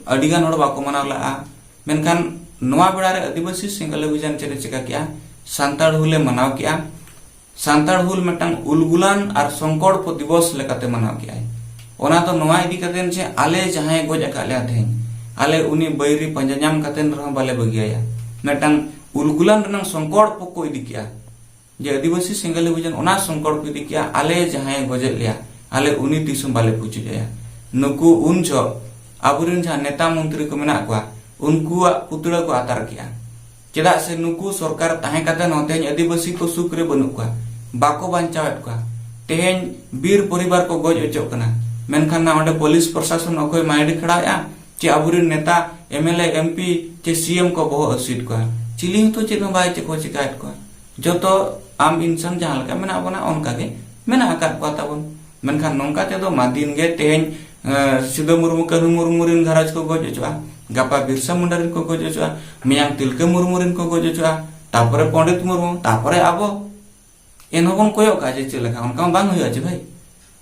ᱟᱹᱰᱤ ᱜᱟᱱ ᱦᱚᱲ ᱵᱟᱠᱚ ᱢᱟᱱᱟᱣ ᱞᱟᱜᱼᱟ᱾ ᱢᱮᱱᱠᱷᱟᱱ ᱱᱚᱣᱟ ᱵᱮᱲᱟ ᱨᱮ ᱟᱹᱫᱤᱵᱟᱹᱥᱤ ᱥᱮᱸᱜᱮᱞ ᱚᱵᱷᱤᱡᱟᱱ ᱪᱮᱫ ᱮ ᱪᱤᱠᱟ ᱠᱮᱜᱼᱟ? ᱥᱟᱱᱛᱟᱲ ᱦᱩᱞ ᱮ ᱢᱟᱱᱟᱣ ᱠᱮᱜᱼᱟ᱾ ᱥᱟᱱᱛᱟᱲ ᱦᱩᱞ ᱢᱤᱫᱴᱟᱝ ᱩᱞᱜᱩᱞᱟᱱ ᱟᱨ ᱥᱚᱝᱠᱚᱲᱯᱚ ᱫᱤᱵᱚᱥ ᱞᱮᱠᱟᱛᱮ ᱢᱟᱱᱟᱣ ᱠᱮᱜᱼᱟᱭ᱾ ᱚᱱᱟ ᱫᱚ ᱱᱚᱣᱟ ᱤᱫᱤ ᱠᱟᱛᱮ ᱡᱮ ᱟᱞᱮ ᱡᱟᱦᱟᱸᱭ ᱜᱚᱡ ᱟᱠᱟᱫ ᱞᱮᱭᱟ ᱛᱮᱦᱮᱧ, ᱟᱞᱮ ᱩᱱᱤ ᱵᱟᱹᱭᱨᱤ ᱯᱟᱸᱡᱟ ᱧᱟᱢ ᱠᱟᱛᱮ ᱨᱮᱦᱚᱸ ᱵᱟᱞᱮ ᱵᱟᱹᱜᱤᱭᱟᱭᱟ᱾ ᱢᱤᱫᱴᱟᱝ ᱩᱞᱜᱩᱞᱟᱱ ᱨᱮᱱᱟᱝ ᱥᱚᱝᱠᱚᱲᱯᱚ ᱠᱚ ᱤᱫᱤ ᱠᱮᱜᱼᱟ᱾ ᱡᱮ ᱟᱹᱫᱤᱵᱟᱹᱥᱤ ᱥᱮᱸᱜᱮᱞ ᱚᱵᱷᱤᱡᱟᱱ ᱚᱱᱟ ᱥᱚᱝᱠᱚᱲ ᱠᱚ ᱤᱫᱤ ᱠᱮᱜᱼᱟ, ᱟᱞᱮ ᱡᱟᱦᱟᱸᱭ ᱜᱚᱡᱮᱫ ᱞᱮᱭᱟ, ᱟᱞᱮ ᱩᱱᱤ ᱛᱤᱥ ᱦᱚᱸ ᱵᱟᱞᱮ ᱯᱩᱪᱩᱡ ᱟᱭᱟ᱾ ᱱᱩᱠᱩ ᱩᱱ ᱡᱚᱦᱚᱜ ᱟᱵᱚᱨᱮᱱ ᱡᱟᱦᱟᱸ ᱱᱮᱛᱟ ᱢᱚᱱᱛᱨᱤ ᱠᱚ ᱢᱮᱱᱟᱜ ᱠᱚᱣᱟ, ᱩᱱᱠᱩᱣᱟᱜ ᱯᱩᱛᱲᱟᱹ ᱠᱚ ᱟᱛᱟᱨ ᱠᱮᱜᱼᱟ᱾ ᱪᱮᱫᱟᱜ ᱥᱮ ᱱᱩᱠᱩ ᱥᱚᱨᱠᱟᱨ ᱛᱟᱦᱮᱸ ᱠᱟᱛᱮ ᱦᱚᱸ ᱛᱮᱦᱮᱧ ᱟᱹᱫᱤᱵᱟᱹᱥᱤ ᱠᱚ ᱥᱩᱠ ᱨᱮ ᱵᱟᱹᱱᱩᱜ ᱠᱚᱣᱟ, ᱵᱟᱠᱚ ᱵᱟᱧᱪᱟᱣᱮᱫ ᱠᱚᱣᱟ᱾ ᱛᱮᱦᱮᱧ ᱵᱤᱨ ᱯᱚᱨᱤᱵᱟᱨ ᱠᱚ ᱜᱚᱡ ᱚᱪᱚᱜ ᱠᱟᱱᱟ, ᱢᱮᱱᱠᱷᱟᱱ ᱱᱟ ᱚᱸᱰᱮ ᱯᱩᱞᱤᱥ ᱯᱨᱚᱥᱟᱥᱚᱱ ᱚᱠᱚᱭ ᱢᱟᱭᱰᱤ ᱠᱷᱟᱲᱟᱣᱮᱫᱼᱟ? ᱪᱮ ᱟᱵᱚᱨᱮᱱ ᱱᱮᱛᱟ M L A, M P ᱪᱮ ᱥᱤ ᱮᱢ ᱠᱚ ᱵᱚᱦᱚᱜ ᱦᱟᱹᱥᱩᱭᱮᱫ ᱠᱚᱣᱟ, ᱪᱤᱞᱤ ᱦᱚᱸᱛᱚ ᱪᱮᱫ ᱦᱚᱸ ᱵᱟᱭ ᱪᱮᱫ ᱠᱚ ᱪᱮᱠᱟᱭᱮᱫ ᱠᱚᱣᱟ᱾ ᱡᱚᱛᱚ ᱟᱢ ᱤᱧ ᱥᱟᱶ ᱡᱟᱦᱟᱸ ᱞᱮᱠᱟ ᱢᱮᱱᱟᱜ ᱵᱚᱱᱟ, ᱚᱱᱠᱟ ᱜᱮ ᱢᱮᱱᱟᱜ ᱟᱠᱟᱫ ᱠᱚᱣᱟ ᱛᱟᱵᱚᱱ᱾ ᱢᱮᱱᱠᱷᱟᱱ ᱱᱚᱝᱠᱟ ᱛᱮᱫᱚ ᱢᱟ ᱫᱤᱱ ᱜᱮ ᱛᱮᱦᱮᱧ, ᱮ, ᱥᱤᱫᱩ ᱢᱩᱨᱢᱩ, ᱠᱟᱹᱱᱦᱩ ᱢᱩᱨᱢᱩ ᱨᱮᱱ ᱜᱷᱟᱨᱚᱸᱡᱽ ᱠᱚ ᱜᱚᱡ ᱦᱚᱪᱚᱜᱼᱟ, ᱜᱟᱯᱟ ᱵᱤᱨᱥᱟ ᱢᱩᱱᱰᱟ ᱨᱮᱱ ᱠᱚ ᱜᱚᱡ ᱦᱚᱪᱚᱜᱼᱟ, ᱢᱮᱭᱟᱝ ᱛᱤᱞᱠᱟᱹ ᱢᱩᱨᱢᱩ ᱨᱮᱱ ᱠᱚ ᱜᱚᱡ ᱦᱚᱪᱚᱜᱼᱟ, ᱛᱟᱯᱚᱨᱮ ᱯᱚᱸᱰᱤᱛ ᱢᱩᱨᱢᱩ, ᱛᱟᱯᱚᱨᱮ ᱟᱵᱚ᱾ ᱮᱱᱦᱚᱸ ᱵᱚᱱ ᱠᱚᱭᱚᱜ ᱠᱟᱜᱼᱟ ᱡᱮ ᱪᱮᱫ ᱞᱮᱠᱟ, ᱚᱱᱠᱟ ᱢᱟ ᱵᱟᱝ ᱦᱩᱭᱩᱜᱼᱟ ᱡᱮ ᱵᱷᱟᱭ᱾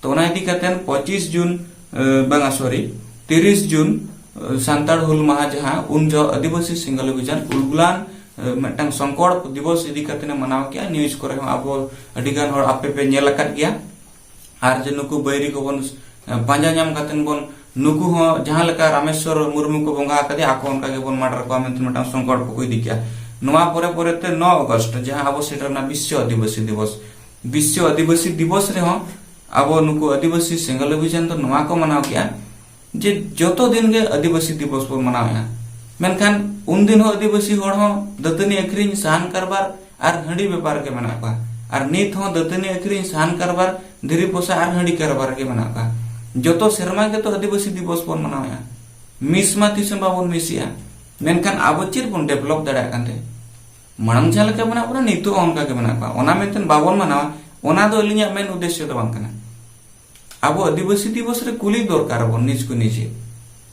ᱛᱚ ᱚᱱᱟ ᱤᱫᱤ ᱠᱟᱛᱮ ᱯᱚᱸᱪᱤᱥ ᱡᱩᱱ, ᱮ, ᱵᱟᱝᱟ, ᱥᱚᱨᱤ, ᱛᱤᱨᱤᱥ ᱡᱩᱱ, ᱮ, ᱥᱟᱱᱛᱟᱲ ᱦᱩᱞ ᱢᱟᱦᱟ ᱡᱟᱦᱟᱸ, ᱩᱱ ᱡᱚᱦᱚᱜ ᱟᱹᱫᱤᱵᱟᱹᱥᱤ ᱥᱮᱸᱜᱮᱞ ᱚᱵᱷᱤᱡᱟᱱ ᱩᱞᱜᱩᱞᱟᱱ, ᱮ, ᱢᱤᱫᱴᱟᱝ ᱥᱚᱝᱠᱚᱲ ᱫᱤᱵᱚᱥ ᱤᱫᱤ ᱠᱟᱛᱮ ᱮ ᱢᱟᱱᱟᱣ ᱠᱮᱜᱼᱟ᱾ ᱱᱤᱭᱩᱡᱽ ᱠᱚᱨᱮ ᱦᱚᱸ ᱟᱵᱚ ᱟᱹᱰᱤ ᱜᱟᱱ ᱦᱚᱲ ᱟᱯᱮ ᱯᱮ ᱧᱮᱞ ᱟᱠᱟᱫ ᱜᱮᱭᱟ᱾ ᱟᱨ ᱡᱮ ᱱᱩᱠᱩ ᱵᱟᱹᱭᱨᱤ ᱠᱚᱵᱚᱱ, ᱮ, ᱯᱟᱸᱡᱟ ᱧᱟᱢ ᱠᱟᱛᱮ ᱵᱚᱱ, ᱱᱩᱠᱩ ᱦᱚᱸ ᱡᱟᱦᱟᱸ ᱞᱮᱠᱟ ᱨᱟᱢᱮᱥᱣᱚᱨ ᱢᱩᱨᱢᱩ ᱠᱚ ᱵᱚᱸᱜᱟ ᱟᱠᱟᱫᱮᱭᱟ, ᱟᱠᱚ ᱚᱱᱠᱟ ᱜᱮᱵᱚᱱ ᱢᱟᱰᱟᱨ ᱠᱚᱣᱟ ᱢᱮᱱᱛᱮ ᱢᱤᱫᱴᱟᱝ ᱥᱚᱝᱠᱚᱞᱯᱚ ᱠᱚ ᱤᱫᱤ ᱠᱮᱜᱼᱟ᱾ ᱱᱚᱣᱟ ᱯᱚᱨᱮ ᱯᱚᱨᱮ ᱛᱮ ᱱᱚ ᱟᱜᱚᱥᱴ, ᱡᱟᱦᱟᱸ ᱟᱵᱚ ᱥᱮᱴᱮᱨ ᱮᱱᱟ ᱵᱤᱥᱥᱚ ᱟᱹᱫᱤᱵᱟᱹᱥᱤ ᱫᱤᱵᱚᱥ, ᱵᱤᱥᱥᱚ ᱟᱹᱫᱤᱵᱟᱹᱥᱤ ᱫᱤᱵᱚᱥ ᱨᱮᱦᱚᱸ ᱟᱵᱚ ᱱᱩᱠᱩ ᱟᱹᱫᱤᱵᱟᱹᱥᱤ ᱥᱮᱸᱜᱮᱞ ᱚᱵᱷᱤᱡᱟᱱ ᱫᱚ ᱱᱚᱣᱟ ᱠᱚ ᱢᱟᱱᱟᱣ ᱠᱮᱜᱼᱟ ᱡᱮ ᱡᱚᱛᱚ ᱫᱤᱱ ᱜᱮ ᱟᱹᱫᱤᱵᱟᱹᱥᱤ ᱫᱤᱵᱚᱥ ᱵᱚᱱ ᱢᱟᱱᱟᱣᱮᱜᱼᱟ᱾ ᱢᱮᱱᱠᱷᱟᱱ ᱩᱱᱫᱤᱱ ᱦᱚᱸ ᱟᱹᱫᱤᱵᱟᱹᱥᱤ ᱦᱚᱲ ᱦᱚᱸ ᱫᱟᱹᱛᱟᱹᱱᱤ ᱟᱹᱠᱷᱨᱤᱧ, ᱥᱟᱦᱟᱱ ᱠᱟᱨᱵᱟᱨ ᱟᱨ ᱦᱟᱺᱰᱤ ᱵᱮᱯᱟᱨ ᱨᱮᱜᱮ ᱢᱮᱱᱟᱜ ᱠᱚᱣᱟ᱾ ᱟᱨ ᱱᱤᱛ ᱦᱚᱸ ᱫᱟᱹᱛᱟᱹᱱᱤ ᱟᱹᱠᱷᱨᱤᱧ, ᱥᱟᱦᱟᱱ ᱠᱟᱨᱵᱟᱨ, ᱫᱷᱤᱨᱤ ᱯᱚᱥᱟᱜ ᱟᱨ ᱦᱟᱺᱰᱤ ᱠᱟᱨᱵᱟᱨ ᱨᱮᱜᱮ ᱢᱮᱱᱟᱜ ᱠᱚᱣᱟ᱾ ᱡᱚᱛᱚ ᱥᱮᱨᱢᱟ ᱜᱮᱛᱚ ᱟᱹᱫᱤᱵᱟᱹᱥᱤ ᱫᱤᱵᱚᱥ ᱵᱚᱱ ᱢᱟᱱᱟᱣᱮᱜᱼᱟ᱾ ᱢᱤᱥ ᱢᱟ ᱛᱤᱥ ᱦᱚᱸ ᱵᱟᱵᱚᱱ ᱢᱤᱥᱮᱜᱼᱟ᱾ ᱢᱮᱱᱠᱷᱟᱱ ᱟᱵᱚ ᱪᱮᱫ ᱵᱚᱱ ᱰᱮᱵᱷᱞᱚᱯ ᱫᱟᱲᱮᱭᱟᱜ ᱠᱟᱱ ᱛᱟᱦᱮᱸᱫ? ᱢᱟᱲᱟᱝ ᱡᱟᱦᱟᱸ ᱞᱮᱠᱟ ᱢᱮᱱᱟᱜ ᱵᱚᱱᱟ, ᱱᱤᱛᱚᱜ ᱦᱚᱸ ᱚᱱᱠᱟ ᱜᱮ ᱢᱮᱱᱟᱜ ᱠᱚᱣᱟ᱾ ᱚᱱᱟ ᱢᱮᱱᱛᱮ ᱵᱟᱵᱚᱱ ᱢᱟᱱᱟᱣᱟ, ᱚᱱᱟ ᱫᱚ ᱟᱹᱞᱤᱧᱟᱜ ᱢᱮᱱ ᱩᱫᱽᱫᱮᱥᱥᱚ ᱫᱚ ᱵᱟᱝ ᱠᱟᱱᱟ᱾ ᱟᱵᱚ ᱟᱹᱫᱤᱵᱟᱹᱥᱤ ᱫᱤᱵᱚᱥ ᱨᱮ ᱠᱩᱞᱤ ᱫᱚᱨᱠᱟᱨ ᱟᱵᱚᱱ ᱱᱤᱡ ᱠᱚ ᱱᱤᱡᱮ᱾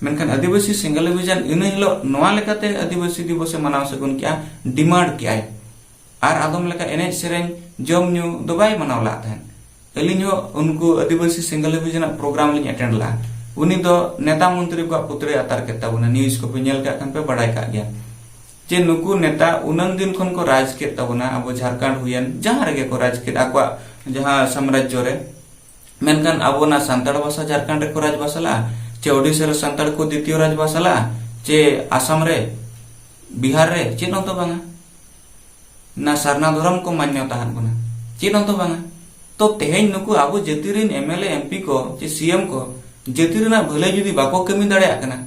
ᱢᱮᱱᱠᱷᱟᱱ ᱟᱹᱫᱤᱵᱟᱹᱥᱤ ᱥᱮᱸᱜᱮᱞ ᱚᱵᱷᱤᱡᱟᱱ ᱤᱱᱟᱹ ᱦᱤᱞᱳᱜ ᱱᱚᱣᱟ ᱞᱮᱠᱟᱛᱮ ᱟᱹᱫᱤᱵᱟᱹᱥᱤ ᱫᱤᱵᱚᱥ ᱮ ᱢᱟᱱᱟᱣ ᱥᱟᱹᱜᱩᱱ ᱠᱮᱜᱼᱟ, ᱰᱤᱢᱟᱱᱰ ᱠᱮᱜᱼᱟᱭ᱾ ᱟᱨ ᱟᱫᱚᱢ ᱞᱮᱠᱟ ᱮᱱᱮᱡ ᱥᱮᱨᱮᱧ, ᱡᱚᱢ ᱧᱩ ᱫᱚ ᱵᱟᱭ ᱢᱟᱱᱟᱣ ᱞᱟᱜ ᱛᱟᱦᱮᱸᱫ᱾ ᱟᱹᱞᱤᱧ ᱦᱚᱸ ᱩᱱᱠᱩ ᱟᱹᱫᱤᱵᱟᱹᱥᱤ ᱥᱮᱸᱜᱮᱞ ᱚᱵᱷᱤᱡᱟᱱᱟᱜ ᱯᱨᱳᱜᱨᱟᱢ ᱞᱤᱧ ᱮᱴᱮᱱᱰ ᱞᱟᱜᱼᱟ᱾ ᱩᱱᱤ ᱫᱚ ᱱᱮᱛᱟ ᱢᱚᱱᱛᱨᱤ ᱠᱚᱣᱟᱜ ᱯᱩᱛᱲᱟᱹᱭ ᱟᱛᱟᱨ ᱠᱮᱫ ᱛᱟᱵᱚᱱᱟ, ᱱᱤᱭᱩᱡᱽ ᱠᱚᱯᱮ ᱧᱮᱞ ᱠᱟᱜ ᱠᱷᱟᱱ ᱯᱮ ᱵᱟᱲᱟᱭ ᱠᱟᱜ ᱜᱮᱭᱟ᱾ ᱡᱮ ᱱᱩᱠᱩ ᱱᱮᱛᱟ ᱩᱱᱟᱹᱝ ᱫᱤᱱ ᱠᱷᱚᱱ ᱠᱚ ᱨᱟᱡᱽ ᱠᱮᱫ ᱛᱟᱵᱚᱱᱟ, ᱟᱵᱚ ᱡᱷᱟᱲᱠᱷᱚᱸᱰ ᱦᱩᱭᱮᱱ, ᱡᱟᱦᱟᱸ ᱨᱮᱜᱮ ᱠᱚ ᱨᱟᱡᱽ ᱠᱮᱫ ᱟᱠᱚᱣᱟᱜ ᱡᱟᱦᱟᱸ ᱥᱟᱢᱨᱟᱡᱽᱡᱚ ᱨᱮ, ᱢᱮᱱᱠᱷᱟᱱ ᱟᱵᱚ ᱚᱱᱟ ᱥᱟᱱᱛᱟᱲ ᱵᱷᱟᱥᱟ ᱡᱷᱟᱲᱠᱷᱚᱸᱰ ᱨᱮᱠᱚ ᱨᱟᱡᱽ ᱵᱷᱟᱥᱟ ᱞᱟᱜᱼᱟ, ᱪᱮ ᱳᱰᱤᱥᱟ ᱨᱮ ᱥᱟᱱᱛᱟᱲ ᱠᱚ ᱫᱤᱛᱤᱭᱚ ᱨᱟᱡᱽ ᱵᱷᱟᱥᱟ ᱞᱟᱜᱼᱟ, ᱪᱮ ᱟᱥᱟᱢ ᱨᱮ, ᱵᱤᱦᱟᱨ ᱨᱮ, ᱪᱮᱫ ᱦᱚᱸᱛᱚ ᱵᱟᱝᱟ᱾ ᱱᱟ ᱥᱟᱨᱱᱟ ᱫᱷᱚᱨᱚᱢ ᱠᱚ ᱢᱟᱱᱱᱚ ᱛᱟᱦᱮᱸᱫ ᱵᱚᱱᱟ, ᱪᱮᱫ ᱦᱚᱸᱛᱚ ᱵᱟᱝᱟ᱾ ᱛᱚ ᱛᱮᱦᱮᱧ ᱱᱩᱠᱩ ᱟᱵᱚ ᱡᱟᱹᱛᱤ ᱨᱮᱱ M L A, M P ᱠᱚ ᱪᱮ ᱥᱤ ᱮᱢ ᱠᱚ ᱡᱟᱹᱛᱤ ᱨᱮᱱᱟᱜ ᱵᱷᱟᱹᱞᱟᱹᱭ ᱡᱩᱫᱤ ᱵᱟᱠᱚ ᱠᱟᱹᱢᱤ ᱫᱟᱲᱮᱭᱟᱜ ᱠᱟᱱᱟ,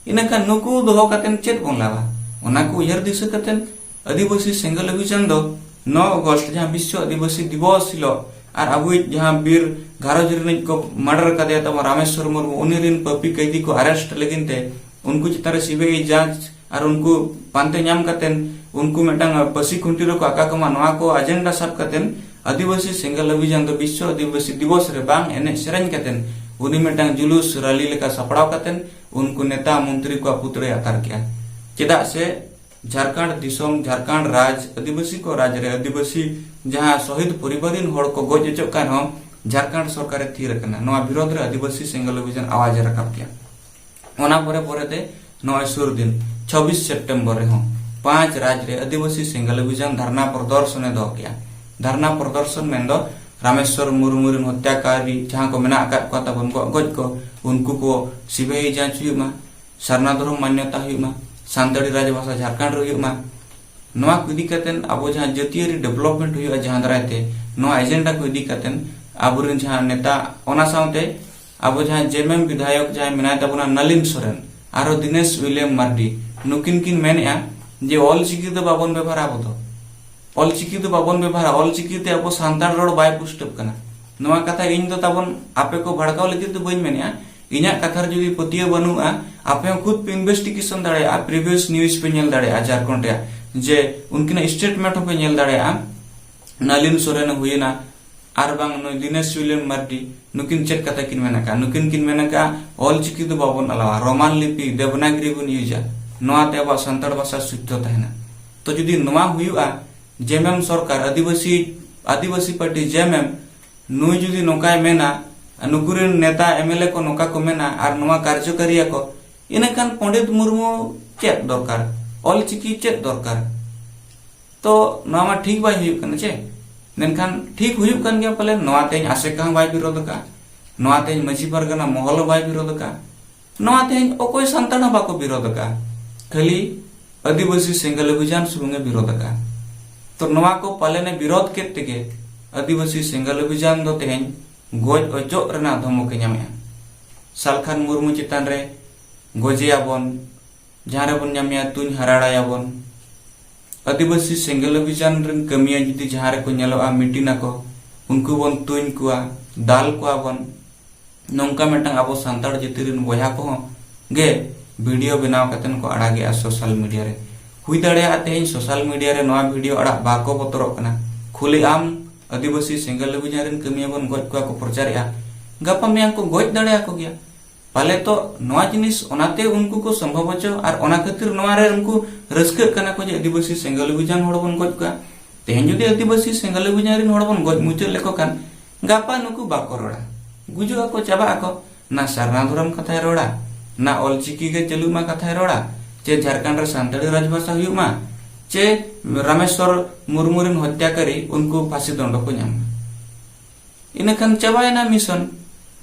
ᱤᱱᱟᱹᱠᱷᱟᱱ ᱱᱩᱠᱩ ᱫᱚᱦᱚ ᱠᱟᱛᱮ ᱪᱮᱫ ᱵᱚᱱ ᱞᱟᱵᱟ? ᱚᱱᱟ ᱠᱚ ᱩᱭᱦᱟᱹᱨ ᱫᱤᱥᱟᱹ ᱠᱟᱛᱮ ᱟᱹᱫᱤᱵᱟᱹᱥᱤ ᱥᱮᱸᱜᱮᱞ ᱚᱵᱷᱤᱡᱟᱱ ᱫᱚ ᱱᱚ ᱟᱜᱚᱥᱴ, ᱡᱟᱦᱟᱸ ᱵᱤᱥᱥᱚ ᱟᱹᱫᱤᱵᱟᱹᱥᱤ ᱫᱤᱵᱚᱥ ᱦᱤᱞᱳᱜ, ᱟᱨ ᱟᱵᱚᱭᱤᱡ ᱡᱟᱦᱟᱸ ᱵᱤᱨ ᱜᱷᱟᱨᱚᱸᱡᱽ ᱨᱤᱱᱤᱡ ᱠᱚ ᱢᱟᱨᱰᱟᱨ ᱠᱟᱫᱮᱭᱟ ᱛᱟᱵᱚᱱ ᱨᱟᱢᱮᱥᱣᱚᱨ ᱢᱩᱨᱢᱩ, ᱩᱱᱤ ᱨᱤᱱ ᱯᱟᱹᱯᱤ ᱠᱟᱹᱭᱫᱤ ᱠᱚ ᱟᱨᱮᱥᱴ ᱞᱟᱹᱜᱤᱫ ᱛᱮ ᱩᱱᱠᱩ ᱪᱮᱛᱟᱱ ᱨᱮ ᱥᱤᱵᱤᱟᱭ ᱡᱟᱸᱪ ᱟᱨ ᱩᱱᱠᱩ ᱯᱟᱱᱛᱮ ᱧᱟᱢ ᱠᱟᱛᱮᱱ ᱩᱱᱠᱩ ᱢᱤᱫᱴᱟᱝ ᱯᱟᱹᱥᱤ ᱠᱷᱩᱱᱴᱤ ᱨᱮᱠᱚ ᱟᱠᱟ ᱠᱚᱢᱟ, ᱱᱚᱣᱟ ᱠᱚ ᱟᱡᱮᱱᱰᱟ ᱥᱟᱵ ᱠᱟᱛᱮᱱ ᱟᱹᱫᱤᱵᱟᱹᱥᱤ ᱥᱮᱸᱜᱮᱞ ᱚᱵᱷᱤᱡᱟᱱ ᱫᱚ ᱵᱤᱥᱥᱚ ᱟᱹᱫᱤᱵᱟᱹᱥᱤ ᱫᱤᱵᱚᱥ ᱨᱮ ᱵᱟᱝ ᱮᱱᱮᱡ ᱥᱮᱨᱮᱧ ᱠᱟᱛᱮᱱ ᱩᱱᱤ ᱢᱤᱫᱴᱟᱝ ᱡᱩᱞᱩᱥ ᱨᱟᱞᱤ ᱞᱮᱠᱟ ᱥᱟᱯᱲᱟᱣ ᱠᱟᱛᱮᱱ ᱩᱱᱠᱩ ᱱᱮᱛᱟ ᱢᱚᱱᱛᱨᱤ ᱠᱚᱣᱟᱜ ᱯᱩᱛᱲᱟᱹᱭ ᱟᱛᱟᱨ ᱠᱮᱜᱼᱟ᱾ ᱪᱮᱫᱟᱜ ᱥᱮ ᱡᱷᱟᱲᱠᱷᱚᱸᱰ ᱫᱤᱥᱚᱢ, ᱡᱷᱟᱲᱠᱷᱚᱸᱰ ᱨᱟᱡᱽ, ᱟᱹᱫᱤᱵᱟᱹᱥᱤ ᱠᱚ ᱨᱟᱡᱽ ᱨᱮ ᱟᱹᱫᱤᱵᱟᱹᱥᱤ ᱡᱟᱦᱟᱸ ᱥᱚᱦᱤᱫ ᱯᱚᱨᱤᱵᱟᱨ ᱨᱤᱱ ᱦᱚᱲ ᱠᱚ ᱜᱚᱡ ᱦᱚᱪᱚᱜ ᱠᱟᱱ ᱨᱮᱦᱚᱸ ᱡᱷᱟᱲᱠᱷᱚᱸᱰ ᱥᱚᱨᱠᱟᱨᱮ ᱛᱷᱤᱨ ᱟᱠᱟᱱᱟ᱾ ᱱᱚᱣᱟ ᱵᱤᱨᱳᱫᱷ ᱨᱮ ᱟᱹᱫᱤᱵᱟᱹᱥᱤ ᱥᱮᱸᱜᱮᱞ ᱚᱵᱷᱤᱡᱟᱱ ᱟᱣᱟᱡ ᱮ ᱨᱟᱠᱟᱵ ᱠᱮᱜᱼᱟ᱾ ᱚᱱᱟ ᱯᱚᱨᱮ ᱯᱚᱨᱮᱛᱮ ᱱᱚᱜᱼᱚᱭ ᱥᱩᱨ ᱫᱤᱱ ᱪᱷᱟᱵᱵᱤᱥ ᱥᱮᱯᱴᱮᱢᱵᱚᱨ ᱨᱮᱦᱚᱸ ᱯᱟᱸᱪ ᱨᱟᱡᱽ ᱨᱮ ᱟᱹᱫᱤᱵᱟᱹᱥᱤ ᱥᱮᱸᱜᱮᱞ ᱚᱵᱷᱤᱡᱟᱱ ᱫᱷᱟᱨᱱᱟ ᱯᱨᱚᱫᱚᱨᱥᱚᱱ ᱮ ᱫᱚᱦᱚ ᱠᱮᱜᱼᱟ᱾ ᱫᱷᱟᱨᱱᱟ ᱯᱨᱚᱫᱚᱨᱥᱚᱱ ᱢᱮᱱᱫᱚ ᱨᱟᱢᱮᱥᱣᱚᱨ ᱢᱩᱨᱢᱩ ᱨᱮᱱ ᱦᱚᱛᱭᱟᱠᱟᱨᱤ ᱡᱟᱦᱟᱸ ᱠᱚ ᱢᱮᱱᱟᱜ ᱟᱠᱟᱫ ᱠᱚᱣᱟ ᱛᱟᱵᱚᱱ ᱜᱚᱡ ᱜᱚᱡ ᱠᱚ, ᱩᱱᱠᱩ ᱠᱚ ᱥᱤᱵᱤᱟᱭ ᱡᱟᱸᱪ ᱦᱩᱭᱩᱜ ᱢᱟ, ᱥᱟᱨᱱᱟ ᱫᱷᱚᱨᱚᱢ ᱢᱟᱱᱭᱚᱛᱟ ᱦᱩᱭᱩᱜ ᱢᱟ, ᱥᱟᱱᱛᱟᱲᱤ ᱨᱟᱡᱽᱵᱷᱟᱥᱟ ᱡᱷᱟᱲᱠᱷᱚᱸᱰ ᱨᱮ ᱦᱩᱭᱩᱜ ᱢᱟ᱾ ᱱᱚᱣᱟ ᱠᱚ ᱤᱫᱤ ᱠᱟᱛᱮ ᱟᱵᱚ ᱡᱟᱦᱟᱸ ᱡᱟᱹᱛᱤᱭᱟᱹᱨᱤ ᱰᱮᱵᱷᱞᱚᱯᱢᱮᱱᱴ ᱦᱩᱭᱩᱜᱼᱟ ᱡᱟᱦᱟᱸ ᱫᱟᱨᱟᱭ ᱛᱮ, ᱱᱚᱣᱟ ᱮᱡᱮᱱᱰᱟ ᱠᱚ ᱤᱫᱤ ᱠᱟᱛᱮ ᱟᱵᱚᱨᱮᱱ ᱡᱟᱦᱟᱸ ᱱᱮᱛᱟ, ᱚᱱᱟ ᱥᱟᱶᱛᱮ ᱟᱵᱚ ᱡᱟᱦᱟᱸ ᱡᱮᱢᱮᱢ ᱵᱤᱫᱷᱟᱭᱚᱠ ᱡᱟᱦᱟᱸᱭ ᱢᱮᱱᱟᱭ ᱛᱟᱵᱚᱱᱟ ᱱᱟᱞᱤᱱ ᱥᱚᱨᱮᱱ, ᱟᱨᱚ ᱫᱤᱱᱮᱥ ᱩᱭᱞᱤᱭᱟᱢ ᱢᱟᱨᱰᱤ, ᱱᱩᱠᱤᱱ ᱠᱤᱱ ᱢᱮᱱᱮᱜᱼᱟ ᱡᱮ ᱚᱞ ᱪᱤᱠᱤ ᱫᱚ ᱵᱟᱵᱚᱱ ᱵᱮᱵᱷᱟᱨᱟ ᱟᱵᱚ ᱫᱚ᱾ ᱚᱞ ᱪᱤᱠᱤ ᱫᱚ ᱵᱟᱵᱚᱱ ᱵᱮᱵᱷᱟᱨᱟ, ᱚᱞ ᱪᱤᱠᱤ ᱛᱮ ᱟᱵᱚ ᱥᱟᱱᱛᱟᱲ ᱨᱚᱲ ᱵᱟᱭ ᱯᱩᱥᱴᱟᱹᱜ ᱠᱟᱱᱟ᱾ ᱱᱚᱣᱟ ᱠᱟᱛᱷᱟ ᱤᱧ ᱫᱚ ᱛᱟᱵᱚᱱ ᱟᱯᱮ ᱠᱚ ᱵᱷᱟᱲᱠᱟᱣ ᱞᱟᱹᱜᱤᱫ ᱫᱚ ᱵᱟᱹᱧ ᱢᱮᱱᱮᱜᱼᱟ, ᱤᱧᱟᱹᱜ ᱠᱟᱛᱷᱟ ᱨᱮ ᱡᱩᱫᱤ ᱯᱟᱹᱛᱭᱟᱹᱣ ᱵᱟᱹᱱᱩᱜᱼᱟ, ᱟᱯᱮ ᱦᱚᱸ ᱠᱷᱩᱫ ᱯᱮ ᱤᱱᱵᱷᱮᱥᱴᱤᱜᱮᱥᱚᱱ ᱫᱟᱲᱮᱭᱟᱜᱼᱟ, ᱯᱨᱤᱵᱷᱤᱭᱟᱥ ᱱᱤᱭᱩᱡᱽ ᱯᱮ ᱧᱮᱞ ᱫᱟᱲᱮᱭᱟᱜᱼᱟ ᱡᱷᱟᱲᱠᱷᱚᱸᱰ ᱨᱮᱭᱟᱜ, ᱡᱮ ᱩᱱᱠᱤᱱᱟᱜ ᱥᱴᱮᱴᱢᱮᱱᱴ ᱦᱚᱸᱯᱮ ᱧᱮᱞ ᱫᱟᱲᱮᱭᱟᱜᱼᱟ᱾ ᱱᱟᱞᱤᱱ ᱥᱚᱨᱮᱱ ᱦᱩᱭᱮᱱᱟ, ᱟᱨ ᱵᱟᱝ ᱱᱩᱭ ᱫᱤᱱᱮᱥ ᱩᱭᱞᱤᱭᱟᱢ ᱢᱟᱨᱰᱤ, ᱱᱩᱠᱤᱱ ᱪᱮᱫ ᱠᱟᱛᱷᱟ ᱠᱤᱱ ᱢᱮᱱ ᱟᱠᱟᱫᱼᱟ? ᱱᱩᱠᱤᱱ ᱠᱤᱱ ᱢᱮᱱ ᱟᱠᱟᱫᱼᱟ, ᱚᱞ ᱪᱤᱠᱤ ᱫᱚ ᱵᱟᱵᱚᱱ ᱟᱞᱟᱣᱟ, ᱨᱳᱢᱟᱱ ᱞᱤᱯᱤ, ᱫᱮᱵᱽᱱᱟᱜᱽᱨᱤ ᱵᱚᱱ ᱤᱭᱩᱡᱟ, ᱱᱚᱣᱟᱛᱮ ᱟᱵᱚᱣᱟᱜ ᱥᱟᱱᱛᱟᱲ ᱵᱷᱟᱥᱟ ᱥᱩᱫᱽᱫᱷᱚ ᱛᱟᱦᱮᱱᱟ᱾ ᱛᱚ ᱡᱩᱫᱤ ᱱᱚᱣᱟ ᱦᱩᱭᱩᱜᱼᱟ, ᱡᱮᱢᱮᱢ ᱥᱚᱨᱠᱟᱨ, ᱟᱹᱫᱤᱵᱟᱹᱥᱤ, ᱟᱹᱫᱤᱵᱟᱹᱥᱤ ᱯᱟᱨᱴᱤ ᱡᱮᱢᱮᱢ, ᱱᱩᱭ ᱡᱩᱫᱤ ᱱᱚᱝᱠᱟᱭ ᱢᱮᱱᱟ, ᱱᱩᱠᱩ ᱨᱮᱱ ᱱᱮᱛᱟ ᱮᱢ ᱮᱞ ᱮ ᱠᱚ ᱱᱚᱝᱠᱟ ᱠᱚ ᱢᱮᱱᱟ ᱟᱨ ᱱᱚᱣᱟ ᱠᱟᱨᱡᱚᱠᱟᱨᱤᱭᱟᱠᱚ, ᱤᱱᱟᱹᱠᱷᱟᱱ ᱯᱚᱸᱰᱤᱛ ᱢᱩᱨᱢᱩ ᱪᱮᱫ ᱫᱚᱨᱠᱟᱨ? ᱚᱞ ᱪᱤᱠᱤ ᱪᱮᱫ ᱫᱚᱨᱠᱟᱨ? ᱛᱚ ᱱᱚᱣᱟ ᱢᱟ ᱴᱷᱤᱠ ᱵᱟᱭ ᱦᱩᱭᱩᱜ ᱠᱟᱱᱟ ᱪᱮ? ᱢᱮᱱᱠᱷᱟᱱ ᱴᱷᱤᱠ ᱦᱩᱭᱩᱜ ᱠᱟᱱ ᱜᱮᱭᱟ ᱯᱟᱞᱮ, ᱱᱚᱣᱟ ᱛᱮᱦᱮᱧ ᱟᱥᱮᱠᱟ ᱦᱚᱸ ᱵᱟᱭ ᱵᱤᱨᱳᱫ ᱟᱠᱟᱫᱼᱟ, ᱱᱚᱣᱟ ᱛᱮᱦᱮᱧ ᱢᱟᱹᱡᱷᱤ ᱯᱟᱨᱜᱟᱱᱟ ᱢᱚᱦᱚᱞ ᱦᱚᱸ ᱵᱟᱭ ᱵᱤᱨᱳᱫ ᱟᱠᱟᱫᱼᱟ, ᱱᱚᱣᱟ ᱛᱮᱦᱮᱧ ᱚᱠᱚᱭ ᱥᱟᱱᱛᱟᱲ ᱦᱚᱸ ᱵᱟᱠᱚ ᱵᱤᱨᱳᱫ ᱟᱠᱟᱫᱼᱟ, ᱠᱷᱟᱹᱞᱤ ᱟᱹᱫᱤᱵᱟᱹᱥᱤ ᱥᱮᱸᱜᱮᱞ ᱚᱵᱷᱤᱡᱟᱱ ᱥᱩᱢᱩᱝ ᱮ ᱵᱤᱨᱳᱫ ᱟᱠᱟᱫᱼᱟ᱾ ᱛᱚ ᱱᱚᱣᱟ ᱠᱚ ᱯᱟᱞᱮᱱ ᱮ ᱵᱤᱨᱳᱫ ᱠᱮᱫ ᱛᱮᱜᱮ ᱟᱹᱫᱤᱵᱟᱹᱥᱤ ᱥᱮᱸᱜᱮᱞ ᱚᱵᱷᱤᱡᱟᱱ ᱫᱚ ᱛᱮᱦᱮᱧ ᱜᱚᱡ ᱚᱪᱚᱜ ᱨᱮᱱᱟᱜ ᱫᱷᱚᱢᱚᱠ ᱮ ᱧᱟᱢᱮᱜᱼᱟ᱾ ᱥᱟᱞᱠᱷᱟᱱ ᱢᱩᱨᱢᱩ ᱪᱮᱛᱟᱱ ᱨᱮ ᱜᱚᱡᱮᱭᱟᱵᱚᱱ, ᱡᱟᱦᱟᱸ ᱨᱮᱵᱚᱱ ᱧᱟᱢᱮᱭᱟ ᱛᱩᱧ ᱦᱟᱨᱟᱲᱟᱭᱟᱵᱚᱱ᱾ ᱟᱹᱫᱤᱵᱟᱹᱥᱤ ᱥᱮᱸᱜᱮᱞ ᱚᱵᱷᱤᱡᱟᱱ ᱨᱮᱱ ᱠᱟᱹᱢᱤᱭᱟᱹ ᱡᱩᱫᱤ ᱡᱟᱦᱟᱸ ᱨᱮᱠᱚ ᱧᱮᱞᱚᱜᱼᱟ, ᱢᱤᱴᱤᱝ ᱟᱠᱚ, ᱩᱱᱠᱩ ᱵᱚᱱ ᱛᱩᱧ ᱠᱚᱣᱟ, ᱫᱟᱞ ᱠᱚᱣᱟ ᱵᱚᱱ᱾ ᱱᱚᱝᱠᱟ ᱢᱤᱫᱴᱟᱝ ᱟᱵᱚ ᱥᱟᱱᱛᱟᱲ ᱡᱟᱹᱛᱤ ᱨᱮᱱ ᱵᱚᱭᱦᱟ ᱠᱚᱦᱚᱸ ᱜᱮ ᱵᱷᱤᱰᱤᱭᱳ ᱵᱮᱱᱟᱣ ᱠᱟᱛᱮ ᱠᱚ ᱟᱲᱟᱜᱮᱜᱼᱟ ᱥᱳᱥᱟᱞ ᱢᱤᱰᱤᱭᱟ ᱨᱮ᱾ ᱦᱩᱭ ᱫᱟᱲᱮᱭᱟᱜᱼᱟ ᱛᱮᱦᱮᱧ ᱥᱳᱥᱟᱞ ᱢᱤᱰᱤᱭᱟ ᱨᱮ ᱱᱚᱣᱟ ᱵᱷᱤᱰᱤᱭᱳ ᱟᱲᱟᱜ ᱵᱟᱠᱚ ᱵᱚᱛᱚᱨᱚᱜ ᱠᱟᱱᱟ, ᱠᱷᱩᱞᱮ ᱟᱢ ᱟᱹᱫᱤᱵᱟᱹᱥᱤ ᱥᱮᱸᱜᱮᱞ ᱚᱵᱷᱤᱡᱟᱱ ᱨᱮᱱ ᱠᱟᱹᱢᱤᱭᱟᱹ ᱵᱚᱱ ᱜᱚᱡ ᱠᱚᱣᱟ ᱠᱚ ᱯᱨᱚᱪᱟᱨᱮᱜᱼᱟ, ᱜᱟᱯᱟ ᱢᱮᱭᱟᱝ ᱠᱚ ᱜᱚᱡ ᱫᱟᱲᱮᱭᱟᱠᱚ ᱜᱮᱭᱟ᱾ ᱯᱟᱞᱮ ᱛᱚ ᱱᱚᱣᱟ ᱡᱤᱱᱤᱥ ᱚᱱᱟᱛᱮ ᱩᱱᱠᱩ ᱠᱚ ᱥᱚᱢᱵᱷᱚᱵᱚᱪᱚ ᱟᱨ ᱚᱱᱟ ᱠᱷᱟᱹᱛᱤᱨ ᱱᱚᱣᱟ ᱨᱮ ᱩᱱᱠᱩ ᱨᱟᱹᱥᱠᱟᱹᱜ ᱠᱟᱱᱟ ᱠᱚ ᱡᱮ ᱟᱹᱫᱤᱵᱟᱹᱥᱤ ᱥᱮᱸᱜᱮᱞ ᱚᱵᱷᱤᱡᱟᱱ ᱦᱚᱲ ᱵᱚᱱ ᱜᱚᱡ ᱠᱚᱣᱟ᱾ ᱛᱮᱦᱮᱧ ᱡᱩᱫᱤ ᱟᱹᱫᱤᱵᱟᱹᱥᱤ ᱥᱮᱸᱜᱮᱞ ᱚᱵᱷᱤᱡᱟᱱ ᱨᱮᱱ ᱦᱚᱲ ᱵᱚᱱ ᱜᱚᱡ ᱢᱩᱪᱟᱹᱫ ᱞᱮᱠᱚ ᱠᱷᱟᱱ, ᱜᱟᱯᱟ ᱱᱩᱠᱩ ᱵᱟᱠᱚ ᱨᱚᱲᱟ, ᱜᱩᱡᱩᱜ ᱟᱠᱚ, ᱪᱟᱵᱟᱜ ᱟᱠᱚ᱾ ᱱᱟ ᱥᱟᱨᱱᱟ ᱫᱷᱚᱨᱚᱢ ᱠᱟᱛᱷᱟᱭ ᱨᱚᱲᱟ, ᱱᱟ ᱚᱞᱪᱤᱠᱤ ᱜᱮ ᱪᱟᱹᱞᱩᱜ ᱢᱟ ᱠᱟᱛᱷᱟᱭ ᱨᱚᱲᱟ, ᱪᱮ ᱡᱷᱟᱲᱠᱷᱚᱸᱰ ᱨᱮ ᱥᱟᱱᱛᱟᱲᱤ ᱨᱟᱡᱽᱵᱷᱟᱥᱟ ᱦᱩᱭᱩᱜ ᱢᱟ, ᱪᱮ ᱨᱟᱢᱮᱥᱣᱚᱨ ᱢᱩᱨᱢᱩ ᱨᱮᱱ ᱦᱚᱛᱭᱟᱠᱟᱨᱤ ᱩᱱᱠᱩ ᱯᱷᱟᱸᱥᱤ ᱫᱚᱱᱰᱚ ᱠᱚ ᱧᱟᱢ ᱢᱟ᱾ ᱤᱱᱟᱹ ᱠᱷᱟᱱ ᱪᱟᱵᱟᱭᱮᱱᱟ ᱢᱤᱥᱚᱱ᱾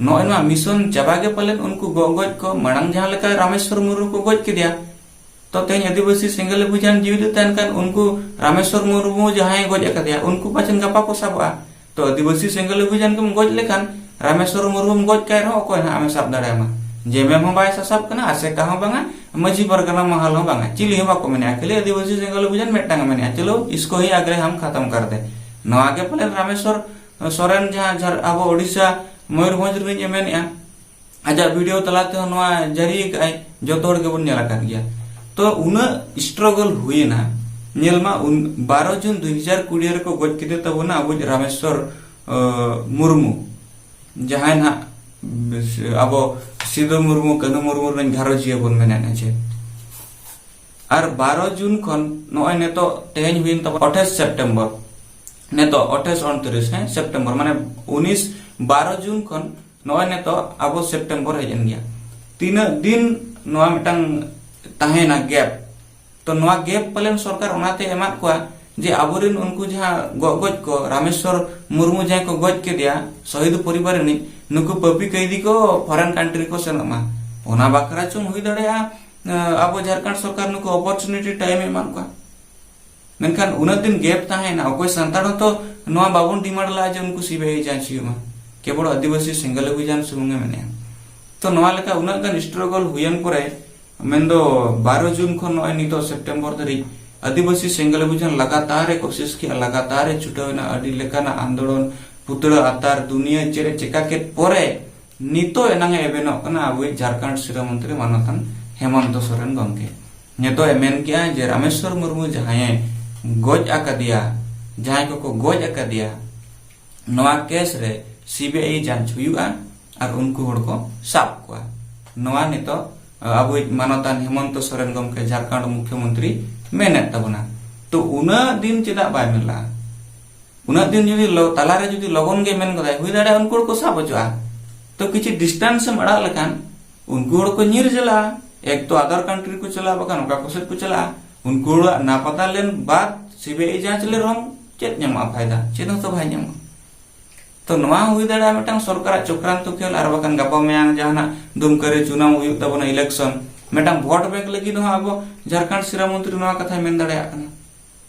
ᱱᱚᱜᱼᱚᱭ ᱱᱚᱣᱟ ᱢᱤᱥᱚᱱ ᱪᱟᱵᱟ ᱜᱮ ᱯᱟᱞᱮᱱ ᱩᱱᱠᱩ ᱜᱚᱜ ᱜᱚᱡ ᱠᱚ, ᱢᱟᱲᱟᱝ ᱡᱟᱦᱟᱸ ᱞᱮᱠᱟ ᱨᱟᱢᱮᱥᱣᱚᱨ ᱢᱩᱨᱢᱩ ᱠᱚ ᱜᱚᱡ ᱠᱮᱫᱮᱭᱟ, ᱛᱚ ᱛᱮᱦᱮᱧ ᱟᱹᱫᱤᱵᱟᱹᱥᱤ ᱥᱮᱸᱜᱮᱞ ᱚᱵᱷᱤᱡᱟᱱ ᱡᱤᱣᱤ ᱨᱮ ᱛᱟᱦᱮᱱ ᱠᱷᱟᱱ ᱩᱱᱠᱩ ᱨᱟᱢᱮᱥᱣᱚᱨ ᱢᱩᱨᱢᱩ ᱡᱟᱦᱟᱸᱭ ᱜᱚᱡ ᱟᱠᱟᱫᱮᱭᱟ, ᱩᱱᱠᱩ ᱯᱟᱪᱮᱱ ᱜᱟᱯᱟ ᱠᱚ ᱥᱟᱵᱚᱜᱼᱟ᱾ ᱛᱚ ᱟᱹᱫᱤᱵᱟᱹᱥᱤ ᱥᱮᱸᱜᱮᱞ ᱚᱵᱷᱤᱡᱟᱱ ᱠᱚᱢ ᱜᱚᱡ ᱞᱮᱠᱷᱟᱱ ᱨᱟᱢᱮᱥᱣᱚᱨ ᱢᱩᱨᱢᱩᱢ ᱜᱚᱡ ᱠᱟᱭ ᱨᱮᱦᱚᱸ ᱚᱠᱚᱭ ᱦᱟᱸᱜ ᱮᱢ ᱥᱟᱵ ᱫᱟᱲᱮᱭᱟᱢᱟ? ᱡᱮᱢᱮᱢ ᱦᱚᱸ ᱵᱟᱭ ᱥᱟᱥᱟᱵ ᱠᱟᱱᱟ, ᱟᱥᱮᱠᱟ ᱦᱚᱸ ᱵᱟᱝᱟ, ᱢᱟᱹᱡᱷᱤ ᱯᱟᱨᱜᱟᱱᱟ ᱢᱟᱦᱟᱞ ᱦᱚᱸ ᱵᱟᱝᱟ, ᱪᱤᱞᱤ ᱦᱚᱸ ᱵᱟᱠᱚ ᱢᱮᱱᱮᱜᱼᱟ᱾ ᱠᱷᱟᱹᱞᱤ ᱟᱹᱫᱤᱵᱟᱹᱥᱤ ᱥᱮᱸᱜᱮᱞ ᱚᱵᱷᱤᱡᱟᱱ ᱢᱤᱫᱴᱟᱝ ᱮ ᱢᱮᱱᱮᱜᱼᱟ, ᱪᱚᱞᱚ ᱤᱥᱠᱳ ᱦᱤ ᱟᱜᱽᱨᱮ ᱦᱟᱢ ᱠᱷᱟᱛᱚᱢ ᱠᱟᱨ ᱫᱮ᱾ ᱱᱚᱣᱟ ᱜᱮ ᱯᱟᱞᱮᱱ ᱨᱟᱢᱮᱥᱣᱚᱨ ᱥᱚᱨᱮᱱ ᱡᱟᱦᱟᱸ ᱡᱷᱟᱨ-, ᱟᱵᱚ ᱳᱰᱤᱥᱟ ᱢᱚᱭᱩᱨᱵᱷᱚᱸᱡᱽ ᱨᱤᱱᱤᱡ ᱮ ᱢᱮᱱᱮᱜᱼᱟ, ᱟᱡᱟᱜ ᱵᱷᱤᱰᱤᱭᱳ ᱛᱟᱞᱟ ᱛᱮᱦᱚᱸ ᱱᱚᱣᱟ ᱡᱟᱹᱨᱤ ᱟᱠᱟᱫᱼᱟᱭ, ᱡᱚᱛᱚ ᱦᱚᱲ ᱜᱮᱵᱚᱱ ᱧᱮᱞ ᱟᱠᱟᱫ ᱜᱮᱭᱟ᱾ ᱛᱚ ᱩᱱᱟᱹᱜ ᱥᱴᱨᱚᱜᱚᱞ ᱦᱩᱭᱮᱱᱟ, ᱧᱮᱞ ᱢᱟ ᱩᱱ ᱵᱟᱨᱚ ᱡᱩᱱ ᱫᱩ ᱦᱟᱡᱟᱨ ᱠᱩᱲᱤ ᱨᱮᱠᱚ ᱜᱚᱡ ᱠᱮᱫᱮ ᱛᱟᱵᱚᱱᱟ ᱟᱵᱚᱭᱤᱡ ᱨᱟᱢᱮᱥᱣᱚᱨ, ᱟᱹ, ᱢᱩᱨᱢᱩ, ᱡᱟᱦᱟᱸᱭ ᱱᱟᱦᱟᱜ ᱟᱵᱚ ᱥᱤᱫᱩ ᱢᱩᱨᱢᱩ, ᱠᱟᱹᱱᱦᱩ ᱢᱩᱨᱢᱩ ᱨᱮᱱ ᱜᱷᱟᱨᱚᱸᱡᱤᱭᱟᱹ ᱵᱚᱱ ᱢᱮᱱᱮᱫᱼᱟ ᱡᱮ᱾ ᱟᱨ ᱵᱟᱨᱚ ᱡᱩᱱ ᱠᱷᱚᱱ ᱱᱚᱜᱼᱚᱭ ᱱᱤᱛᱚᱜ ᱛᱮᱦᱮᱧ ᱦᱩᱭᱮᱱ ᱛᱟᱵᱚᱱᱟ ᱟᱴᱷᱟᱥ ᱥᱮᱯᱴᱮᱢᱵᱚᱨ, ᱱᱤᱛᱚᱜ ᱟᱴᱷᱟᱥ ᱩᱱᱛᱨᱤᱥ, ᱦᱮᱸ, ᱥᱮᱯᱴᱮᱢᱵᱚᱨ, ᱢᱟᱱᱮ ᱩᱱᱤᱥ, ᱵᱟᱨᱚ ᱡᱩᱱ ᱠᱷᱚᱱ ᱱᱚᱜᱼᱚᱭ ᱱᱤᱛᱚᱜ ᱟᱵᱚ ᱥᱮᱯᱴᱮᱢᱵᱚᱨ ᱦᱮᱡ ᱮᱱ ᱜᱮᱭᱟ᱾ ᱛᱤᱱᱟᱹᱜ ᱫᱤᱱ ᱱᱚᱣᱟ ᱢᱤᱫᱴᱟᱝ ᱛᱟᱦᱮᱸᱭᱮᱱᱟ ᱜᱮᱯ? ᱛᱚ ᱱᱚᱣᱟ ᱜᱮᱯ ᱯᱟᱞᱮᱱ ᱥᱚᱨᱠᱟᱨ ᱚᱱᱟᱛᱮ ᱮᱢᱟᱫ ᱠᱚᱣᱟ ᱡᱮ ᱟᱵᱚᱨᱮᱱ ᱩᱱᱠᱩ ᱡᱟᱦᱟᱸ ᱜᱚᱜ ᱜᱚᱡ ᱠᱚ, ᱨᱟᱢᱮᱥᱣᱚᱨ ᱢᱩᱨᱢᱩ ᱡᱟᱦᱟᱸᱭ ᱠᱚ ᱜᱚᱡ ᱠᱮᱫᱮᱭᱟ, ᱥᱚᱦᱤᱫ ᱯᱚᱨᱤᱵᱟᱨ ᱨᱤᱱᱤᱡ, ᱱᱩᱠᱩ ᱯᱟᱹᱯᱤ ᱠᱟᱹᱭᱫᱤ ᱠᱚ ᱯᱷᱚᱨᱮᱱ ᱠᱟᱱᱴᱨᱤ ᱠᱚ ᱥᱮᱱᱚᱜ ᱢᱟ᱾ ᱚᱱᱟ ᱵᱟᱠᱷᱨᱟ ᱪᱚᱝ ᱦᱩᱭ ᱫᱟᱲᱮᱭᱟᱜᱼᱟ, ᱟᱵᱚ ᱡᱷᱟᱲᱠᱷᱚᱸᱰ ᱥᱚᱨᱠᱟᱨ ᱱᱩᱠᱩ ᱚᱯᱚᱨᱪᱩᱱᱤᱴᱤ ᱴᱟᱭᱤᱢ ᱮ ᱮᱢᱟᱫ ᱠᱚᱣᱟ᱾ ᱢᱮᱱᱠᱷᱟᱱ ᱩᱱᱟᱹᱜ ᱫᱤᱱ ᱜᱮᱯ ᱛᱟᱦᱮᱸᱭᱮᱱᱟ, ᱚᱠᱚᱭ ᱥᱟᱱᱛᱟᱲ ᱦᱚᱸᱛᱚ ᱱᱚᱣᱟ ᱵᱟᱵᱚᱱ ᱰᱤᱢᱟᱱᱰ ᱞᱟᱜᱼᱟ ᱡᱮ ᱩᱱᱠᱩ ᱥᱤᱵᱤᱟᱭ ᱡᱟᱸᱪ ᱦᱩᱭᱩᱜ ᱢᱟ, ᱠᱮᱵᱚᱞ ᱟᱹᱫᱤᱵᱟᱹᱥᱤ ᱥᱮᱸᱜᱮᱞ ᱚᱵᱷᱤᱡᱟᱱ ᱥᱩᱢᱩᱝ ᱮ ᱢᱮᱱᱮᱜᱼᱟ᱾ ᱛᱚ ᱱᱚᱣᱟ ᱞᱮᱠᱟ ᱩᱱᱟᱹᱜ ᱜᱟᱱ ᱥᱴᱨᱚᱜᱚᱞ ᱦᱩᱭᱮᱱ ᱯᱚᱨᱮ, ᱢᱮᱱᱫᱚ ᱵᱟᱨᱚ ᱡᱩᱱ ᱠᱷᱚᱱ ᱱᱚᱜᱼᱚᱭ ᱱᱤᱛᱚᱜ ᱥᱮᱯᱴᱮᱢᱵᱚᱨ ᱫᱷᱟᱹᱨᱤᱡ ᱟᱹᱫᱤᱵᱟᱹᱥᱤ ᱥᱮᱸᱜᱮᱞ ᱚᱵᱷᱤᱡᱟᱱ ᱞᱟᱜᱟᱛᱟᱨ ᱮ ᱠᱳᱥᱤᱥ ᱠᱮᱜᱼᱟ, ᱞᱟᱜᱟᱛᱟᱨ ᱮ ᱪᱷᱩᱴᱟᱹᱣ ᱮᱱᱟ, ᱟᱹᱰᱤ ᱞᱮᱠᱟᱱᱟᱜ ᱟᱱᱫᱳᱞᱚᱱ, ᱯᱩᱛᱲᱟᱹ ᱟᱛᱟᱨ, ᱫᱩᱱᱤᱭᱟᱹ ᱪᱮᱫ ᱮ ᱪᱮᱠᱟ ᱠᱮᱫ ᱯᱚᱨᱮ ᱱᱤᱛᱚᱜ ᱮᱱᱟᱝ ᱮ ᱮᱵᱷᱮᱱᱚᱜ ᱠᱟᱱᱟ ᱟᱵᱚᱭᱤᱡ ᱡᱷᱟᱲᱠᱷᱚᱸᱰ ᱥᱤᱨᱟᱹ ᱢᱚᱱᱛᱨᱤ ᱢᱟᱱᱚᱛᱟᱱ ᱦᱮᱢᱚᱱᱛᱚ ᱥᱚᱨᱮᱱ ᱜᱚᱢᱠᱮ᱾ ᱱᱤᱛᱚᱜ ᱮ ᱢᱮᱱ ᱠᱮᱜᱼᱟ ᱡᱮ ᱨᱟᱢᱮᱥᱣᱚᱨ ᱢᱩᱨᱢᱩ ᱡᱟᱦᱟᱸᱭᱮ ᱜᱚᱡ ᱟᱠᱟᱫᱮᱭᱟ, ᱡᱟᱦᱟᱸᱭ ᱠᱚᱠᱚ ᱜᱚᱡ ᱟᱠᱟᱫᱮᱭᱟ, ᱱᱚᱣᱟ ᱠᱮᱥ ᱨᱮ ᱥᱤᱵᱤᱟᱭ ᱡᱟᱸᱪ ᱦᱩᱭᱩᱜᱼᱟ ᱟᱨ ᱩᱱᱠᱩ ᱦᱚᱲ ᱠᱚ ᱥᱟᱵ ᱠᱚᱣᱟ᱾ ᱱᱚᱣᱟ ᱱᱤᱛᱚᱜ, ᱟ, ᱟᱵᱚᱭᱤᱡ ᱢᱟᱱᱚᱛᱟᱱ ᱦᱮᱢᱚᱱᱛᱚ ᱥᱚᱨᱮᱱ ᱜᱚᱢᱠᱮ ᱡᱷᱟᱲᱠᱷᱚᱸᱰ ᱢᱩᱠᱷᱭᱚᱢᱚᱱᱛᱨᱤ ᱢᱮᱱᱮᱫ ᱛᱟᱵᱚᱱᱟ᱾ ᱛᱚ ᱩᱱᱟᱹᱜ ᱫᱤᱱ ᱪᱮᱫᱟᱜ ᱵᱟᱭ ᱢᱮᱱ ᱞᱟᱜᱼᱟ? ᱩᱱᱟᱹᱜ ᱫᱤᱱ ᱡᱩᱫᱤ ᱞᱚ-, ᱛᱟᱞᱟᱨᱮ ᱡᱩᱫᱤ ᱞᱚᱜᱚᱱ ᱜᱮ ᱢᱮᱱ ᱜᱚᱫᱟᱭ, ᱦᱩᱭ ᱫᱟᱲᱮᱭᱟᱜᱼᱟ ᱩᱱᱠᱩ ᱦᱚᱲ ᱠᱚ ᱥᱟᱵ ᱦᱚᱪᱚᱜᱼᱟ᱾ ᱛᱚ ᱠᱤᱪᱷᱩ distance ᱮᱢ ᱟᱲᱟᱜ ᱞᱮᱠᱷᱟᱱ ᱩᱱᱠᱩ ᱦᱚᱲ ᱠᱚ ᱧᱤᱨ ᱪᱟᱞᱟᱜᱼᱟ, ᱮᱠ ᱛᱚ other country ᱠᱚ ᱪᱟᱞᱟᱜᱼᱟ, ᱵᱟᱠᱷᱟᱱ ᱚᱠᱟ ᱠᱚᱥᱮᱫ ᱠᱚ ᱪᱟᱞᱟᱜᱼᱟ᱾ ᱩᱱᱠᱩ ᱦᱚᱲᱟᱜ ᱱᱟ ᱯᱟᱛᱟ ᱞᱮᱱ ᱵᱟᱫ ᱥᱤᱵᱤᱟᱭ ᱡᱟᱸᱪ ᱞᱮ ᱨᱮᱦᱚᱸ ᱪᱮᱫ ᱧᱟᱢᱚᱜᱼᱟ ᱯᱷᱟᱭᱫᱟ? ᱪᱮᱫ ᱦᱚᱸ ᱛᱚ ᱵᱟᱭ ᱧᱟᱢᱚᱜᱼᱟ᱾ ᱛᱚ ᱱᱚᱣᱟ ᱦᱚᱸ ᱦᱩᱭ ᱫᱟᱲᱮᱭᱟᱜᱼᱟ ᱢᱤᱫᱴᱟᱝ ᱥᱚᱨᱠᱟᱨᱟᱜ ᱪᱚᱠᱨᱟᱱᱛᱚ ᱠᱷᱮᱞ, ᱟᱨ ᱵᱟᱠᱷᱟᱱ ᱜᱟᱯᱟ ᱢᱮᱭᱟᱝ ᱡᱟᱦᱟᱱᱟᱜ ᱫᱩᱢᱠᱟᱹ ᱨᱮ ᱪᱩᱱᱟᱣ ᱦᱩᱭᱩᱜ ᱛᱟᱵᱚᱱᱟ, election, ᱢᱤᱫᱴᱟᱝ vote bank ᱞᱟᱹᱜᱤᱫ ᱦᱚᱸ ᱟᱵᱚ ᱡᱷᱟᱲᱠᱷᱚᱸᱰ ᱥᱤᱨᱟ ᱢᱚᱱᱛᱨᱤ ᱱᱚᱣᱟ ᱠᱟᱛᱷᱟᱭ ᱢᱮᱱ ᱫᱟᱲᱮᱭᱟᱜ ᱠᱟᱱᱟ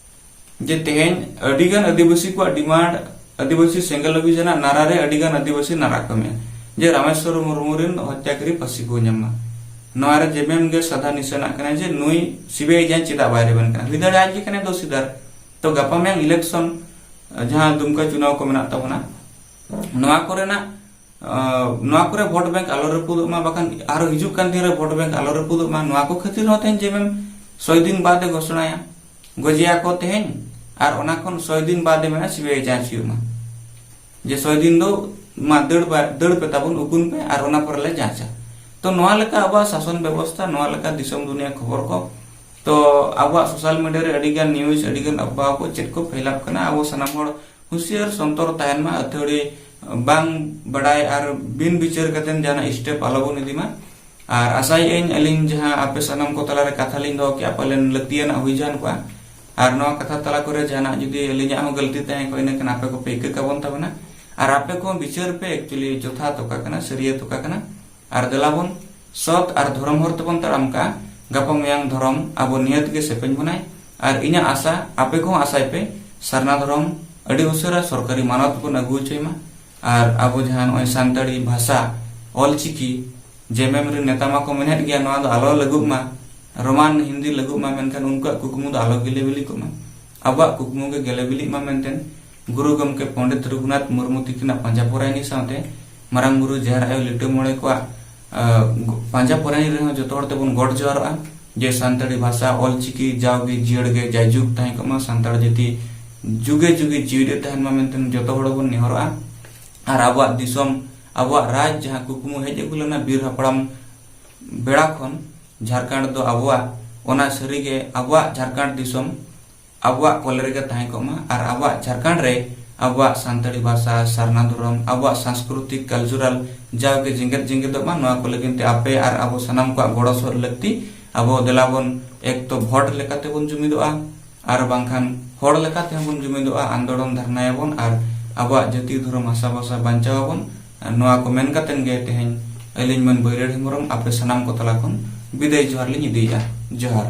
ᱡᱮ ᱛᱮᱦᱮᱧ ᱟᱹᱰᱤᱜᱟᱱ ᱟᱹᱫᱤᱵᱟᱹᱥᱤ ᱠᱚᱣᱟᱜ demand, ᱟᱹᱫᱤᱵᱟᱹᱥᱤ ᱥᱮᱸᱜᱮᱞ ᱚᱵᱷᱤᱡᱟᱱᱟᱜ ᱱᱟᱨᱟ ᱨᱮ ᱟᱹᱰᱤᱜᱟᱱ ᱟᱹᱫᱤᱵᱟᱹᱥᱤ ᱱᱟᱨᱟ ᱠᱚ ᱮᱢᱮᱜᱼᱟ ᱡᱮ ᱨᱟᱢᱮᱥᱣᱚᱨ ᱢᱩᱨᱢᱩ ᱨᱮᱱ ᱦᱚᱛᱭᱟᱠᱟᱨᱤ ᱯᱷᱟᱹᱥᱤ ᱠᱚ ᱧᱟᱢ ᱢᱟ᱾ ᱱᱚᱣᱟ ᱨᱮ ᱡᱮᱢᱮᱢ ᱜᱮ ᱥᱟᱫᱷᱟ ᱱᱤᱥᱟᱹᱱᱟᱜ ᱠᱟᱱᱟ ᱡᱮ ᱱᱩᱭ ᱥᱤᱵᱤᱟᱭ ᱡᱟᱸᱪ ᱪᱮᱫᱟᱜ ᱵᱟᱭ ᱨᱮᱵᱮᱱ ᱠᱟᱱᱟ? ᱦᱩᱭ ᱫᱟᱲᱮᱭᱟᱜᱼᱟ ᱟᱡ ᱜᱮ ᱠᱟᱱᱟᱭ ᱫᱳᱥᱤᱫᱟᱨ᱾ ᱛᱚ ᱜᱟᱯᱟ ᱢᱮᱭᱟᱝ election, ᱡᱟᱦᱟᱸ ᱫᱩᱢᱠᱟ ᱪᱩᱱᱟᱣ ᱠᱚ ᱢᱮᱱᱟᱜ ᱛᱟᱵᱚᱱᱟ, ᱱᱚᱣᱟ ᱠᱚᱨᱮᱱᱟᱜ, ᱟᱸ, ᱱᱚᱣᱟ ᱠᱚᱨᱮ vote bank ᱟᱞᱚ ᱨᱟᱹᱯᱩᱫᱚᱜ ᱢᱟ, ᱵᱟᱠᱷᱟᱱ ᱟᱨᱚ ᱦᱤᱡᱩᱜ ᱠᱟᱱ ᱫᱤᱱ ᱨᱮ vote bank ᱟᱞᱚ ᱨᱟᱹᱯᱩᱫᱚᱜ ᱢᱟ᱾ ᱱᱚᱣᱟ ᱠᱚ ᱠᱷᱟᱹᱛᱤᱨ ᱦᱚᱸ ᱛᱮᱦᱮᱧ ᱡᱮᱢᱮᱢ ᱥᱚᱭ ᱫᱤᱱ ᱵᱟᱫ ᱮ ᱜᱷᱳᱥᱚᱱᱟᱭᱟ, ᱜᱚᱡᱮᱭᱟ ᱠᱚ ᱛᱮᱦᱮᱧ, ᱟᱨ ᱚᱱᱟ ᱠᱷᱚᱱ ᱥᱚᱭ ᱫᱤᱱ ᱵᱟᱫ ᱮ ᱢᱮᱱᱟ ᱥᱤᱵᱤᱟᱭ ᱡᱟᱸᱪ ᱦᱩᱭᱩᱜ ᱢᱟ, ᱡᱮ ᱥᱚᱭ ᱫᱤᱱ ᱫᱚ ᱢᱟ ᱫᱟᱹᱲ ᱵᱟ-, ᱫᱟᱹᱲ ᱯᱮ ᱛᱟᱵᱚᱱ, ᱩᱠᱩᱱ ᱯᱮ, ᱟᱨ ᱚᱱᱟ ᱯᱚᱨᱮ ᱞᱮ ᱡᱟᱸᱪᱟ᱾ ᱛᱚ ᱱᱚᱣᱟ ᱞᱮᱠᱟ ᱟᱵᱚᱣᱟᱜ ᱥᱟᱥᱚᱱ ᱵᱮᱵᱚᱥᱛᱷᱟ, ᱱᱚᱣᱟ ᱞᱮᱠᱟ ᱫᱤᱥᱚᱢ ᱫᱩᱱᱤᱭᱟᱹ ᱠᱷᱚᱵᱚᱨ ᱠᱚ, ᱛᱚ ᱟᱵᱚᱣᱟᱜ social media ᱨᱮ ᱟᱹᱰᱤᱜᱟᱱ news, ᱟᱹᱰᱤᱜᱟᱱ ᱟᱯᱷᱣᱟ ᱠᱚ ᱪᱮᱫ ᱠᱚ ᱯᱷᱮᱞᱟᱯ ᱠᱟᱱᱟ, ᱟᱵᱚ ᱥᱟᱱᱟᱢ ᱦᱚᱲ ᱦᱩᱸᱥᱤᱭᱟᱹᱨ ᱥᱚᱱᱛᱚᱨ ᱛᱟᱦᱮᱱ ᱢᱟ, ᱟᱹᱛᱷᱟᱹᱲᱤ ᱵᱟᱝ ᱵᱟᱰᱟᱭ ᱟᱨ ᱵᱤᱱ ᱵᱤᱪᱟᱹᱨ ᱠᱟᱛᱮᱱ ᱡᱟᱦᱟᱱᱟᱜ step ᱟᱞᱚᱵᱚᱱ ᱤᱫᱤ ᱢᱟ᱾ ᱟᱨ ᱟᱥᱟᱭᱮᱫ ᱟᱹᱧ ᱟᱹᱞᱤᱧ ᱡᱟᱦᱟᱸ ᱟᱯᱮ ᱥᱟᱱᱟᱢ ᱠᱚ ᱛᱟᱞᱟᱨᱮ ᱠᱟᱛᱷᱟ ᱞᱤᱧ ᱫᱚᱦᱚ ᱠᱮᱜᱼᱟ, ᱯᱟᱞᱮᱱ ᱞᱟᱹᱠᱛᱤᱭᱟᱱᱟᱜ ᱦᱩᱭ ᱡᱟᱦᱟᱱ ᱠᱚᱜᱼᱟ᱾ ᱟᱨ ᱱᱚᱣᱟ ᱠᱟᱛᱷᱟ ᱛᱟᱞᱟ ᱠᱚᱨᱮ ᱡᱟᱦᱟᱱᱟᱜ ᱡᱩᱫᱤ ᱟᱹᱞᱤᱧᱟᱜ ᱦᱚᱸ ᱜᱟᱹᱞᱛᱤ ᱛᱟᱦᱮᱸ ᱠᱚᱜᱼᱟ, ᱤᱱᱟᱹᱠᱷᱟᱱ ᱟᱯᱮ ᱠᱚᱯᱮ ᱤᱠᱟᱹ ᱠᱟᱵᱚᱱ ᱛᱟᱵᱚᱱᱟ᱾ ᱟᱨ ᱟᱯᱮ ᱠᱚᱦᱚᱸ ᱵᱤᱪᱟᱹᱨ ᱯᱮ, actually ᱡᱚᱛᱷᱟᱛ ᱚᱠᱟ ᱠᱟᱱᱟ, ᱥᱟᱹᱨᱤᱭᱟᱹᱛ ᱚᱠᱟ ᱠᱟᱱᱟ᱾ ᱟᱨ ᱫᱮᱞᱟ ᱵᱚᱱ ᱥᱚᱛ ᱟᱨ ᱫᱷᱚᱨᱚᱢ ᱦᱚᱨ ᱛᱮᱵᱚᱱ ᱛᱟᱲᱟᱢ ᱠᱟᱜᱼᱟ, ᱜᱟᱯᱟ ᱢᱮᱭᱟᱝ ᱫᱷᱚᱨᱚᱢ ᱟᱵᱚ ᱱᱤᱦᱟᱹᱛ ᱜᱮ ᱥᱮᱯᱮᱧ ᱵᱚᱱᱟᱭ᱾ ᱟᱨ ᱤᱧᱟᱹᱜ ᱟᱥᱟ, ᱟᱯᱮ ᱠᱚᱦᱚᱸ ᱟᱥᱟᱭ ᱯᱮ, ᱥᱟᱨᱱᱟ ᱫᱷᱚᱨᱚᱢ ᱟᱹᱰᱤ ᱩᱥᱟᱹᱨᱟ ᱥᱚᱨᱠᱟᱨᱤ ᱢᱟᱱᱚᱛ ᱵᱚᱱ ᱟᱹᱜᱩ ᱦᱚᱪᱚᱭ ᱢᱟ᱾ ᱟᱨ ᱟᱵᱚ ᱡᱟᱦᱟᱸ ᱱᱚᱜᱼᱚᱭ ᱥᱟᱱᱛᱟᱲᱤ ᱵᱷᱟᱥᱟ, ᱚᱞᱪᱤᱠᱤ, ᱡᱮᱢᱮᱢ ᱨᱮᱱ ᱱᱮᱛᱟ ᱢᱟᱠᱚ ᱢᱮᱱᱮᱫ ᱜᱮᱭᱟ, ᱱᱚᱣᱟ ᱫᱚ ᱟᱞᱚ ᱞᱟᱹᱜᱩᱜ ᱢᱟ, ᱨᱳᱢᱟᱱ ᱦᱤᱱᱫᱤ ᱞᱟᱹᱜᱩᱜ ᱢᱟ, ᱢᱮᱱᱠᱷᱟᱱ ᱩᱱᱠᱩᱣᱟᱜ ᱠᱩᱠᱢᱩ ᱫᱚ ᱟᱞᱚ ᱜᱮᱞᱮ ᱵᱤᱞᱤ ᱠᱚᱜ ᱢᱟ᱾ ᱟᱵᱚᱣᱟᱜ ᱠᱩᱠᱢᱩ ᱜᱮ ᱜᱮᱞᱮ ᱵᱤᱞᱤᱜ ᱢᱟ ᱢᱮᱱᱛᱮ ᱜᱩᱨᱩ ᱜᱚᱢᱠᱮ ᱯᱚᱱᱰᱤᱛ ᱨᱚᱜᱷᱩᱱᱟᱛᱷ ᱢᱩᱨᱢᱩ ᱛᱤᱠᱤᱱᱟᱜ ᱯᱟᱸᱡᱟ ᱯᱚᱨᱟᱭᱱᱤ ᱥᱟᱶᱛᱮ ᱢᱟᱨᱟᱝ ᱵᱩᱨᱩ, ᱡᱟᱦᱮᱨ ᱟᱭᱳ, ᱞᱤᱴᱟᱹ ᱢᱚᱬᱮ ᱠᱚᱣᱟᱜ ᱯᱟᱸᱡᱟ ᱯᱚᱨᱟᱭᱱᱤ ᱨᱮᱦᱚᱸ ᱡᱚᱛᱚ ᱦᱚᱲ ᱛᱮᱵᱚᱱ ᱜᱚᱰ ᱡᱚᱦᱟᱨᱚᱜᱼᱟ ᱡᱮ ᱥᱟᱱᱛᱟᱲᱤ ᱵᱷᱟᱥᱟ ᱚᱞᱪᱤᱠᱤ ᱡᱟᱣᱜᱮ ᱡᱤᱭᱟᱹᱲ ᱜᱮ ᱡᱟᱭᱡᱩᱜᱽ ᱛᱟᱦᱮᱸ ᱠᱚᱜ ᱢᱟ, ᱥᱟᱱᱛᱟᱲ ᱡᱟᱹᱛᱤ ᱡᱩᱜᱮ ᱡᱩᱜᱮ ᱡᱤᱣᱤᱫ ᱮ ᱛᱟᱦᱮᱱ ᱢᱟ ᱢᱮᱱᱛᱮ ᱡᱚᱛᱚ ᱦᱚᱲ ᱵᱚᱱ ᱱᱮᱦᱚᱨᱚᱜᱼᱟ᱾ ᱟᱨ ᱟᱵᱚᱣᱟᱜ ᱫᱤᱥᱚᱢ, ᱟᱵᱚᱣᱟᱜ ᱨᱟᱡᱽ ᱡᱟᱦᱟᱸ ᱠᱩᱠᱢᱩ ᱦᱮᱡ ᱟᱹᱜᱩ ᱞᱮᱱᱟ ᱵᱤᱨ ᱦᱟᱯᱲᱟᱢ ᱵᱮᱲᱟ ᱠᱷᱚᱱ, ᱡᱷᱟᱲᱠᱷᱚᱸᱰ ᱫᱚ ᱟᱵᱚᱣᱟᱜ, ᱚᱱᱟ ᱥᱟᱹᱨᱤᱜᱮ ᱟᱵᱚᱣᱟᱜ ᱡᱷᱟᱲᱠᱷᱚᱸᱰ ᱫᱤᱥᱚᱢ ᱟᱵᱚᱣᱟᱜ ᱠᱚᱞᱮ ᱨᱮᱜᱮ ᱛᱟᱦᱮᱸ ᱠᱚᱜ ᱢᱟ ᱟᱨ ᱟᱵᱚᱣᱟᱜ ᱡᱷᱟᱲᱠᱷᱚᱸᱰ ᱨᱮ ᱟᱵᱚᱣᱟᱜ ᱥᱟᱱᱛᱟᱲᱤ ᱵᱷᱟᱥᱟ, ᱥᱟᱨᱱᱟ ᱫᱷᱚᱨᱚᱢ, ᱟᱵᱚᱣᱟᱜ ᱥᱟᱝᱥᱠᱨᱤᱛᱤᱠ ᱠᱟᱞᱪᱟᱨᱟᱞ ᱡᱟᱣᱜᱮ ᱡᱮᱜᱮᱛ ᱡᱮᱜᱮᱛᱚᱜ ᱢᱟ᱾ ᱱᱚᱣᱟ ᱠᱚ ᱞᱟᱹᱜᱤᱫ ᱛᱮ ᱟᱯᱮ ᱟᱨ ᱟᱵᱚ ᱥᱟᱱᱟᱢ ᱠᱚᱣᱟᱜ ᱜᱚᱲᱚ ᱥᱚᱦᱚᱫ ᱞᱟᱹᱠᱛᱤ᱾ ᱟᱵᱚ ᱫᱮᱞᱟ ᱵᱚᱱ ᱮᱠ ᱛᱚ ᱵᱷᱳᱴ ᱞᱮᱠᱟᱛᱮ ᱵᱚᱱ ᱡᱩᱢᱤᱫᱚᱜᱼᱟ, ᱟᱨ ᱵᱟᱝᱠᱷᱟᱱ ᱦᱚᱲ ᱞᱮᱠᱟ ᱛᱮᱦᱚᱸ ᱵᱚᱱ ᱡᱩᱢᱤᱫᱚᱜᱼᱟ, ᱟᱱᱫᱳᱞᱚᱱ ᱫᱷᱟᱨᱱᱟᱭᱟᱵᱚᱱ ᱟᱨ ᱟᱵᱚᱣᱟᱜ ᱡᱟᱹᱛᱤ ᱫᱷᱚᱨᱚᱢ ᱦᱟᱥᱟ ᱵᱷᱟᱥᱟ ᱵᱟᱧᱪᱟᱣ ᱟᱵᱚᱱ᱾ ᱱᱚᱣᱟ ᱠᱚ ᱢᱮᱱ ᱠᱟᱛᱮᱱ ᱜᱮ ᱛᱮᱦᱮᱧ ᱟᱹᱞᱤᱧ ᱢᱟᱹᱱ ᱵᱟᱹᱭᱨᱟᱹᱲ ᱦᱮᱢᱵᱨᱚᱢ ᱟᱯᱮ ᱥᱟᱱᱟᱢ ᱠᱚ ᱛᱟᱞᱟ ᱠᱷᱚᱱ ᱵᱤᱫᱟᱹᱭ ᱡᱚᱦᱟᱨ ᱞᱤᱧ ᱤᱫᱤᱭᱮᱫᱼᱟ᱾ ᱡᱚᱦᱟᱨ᱾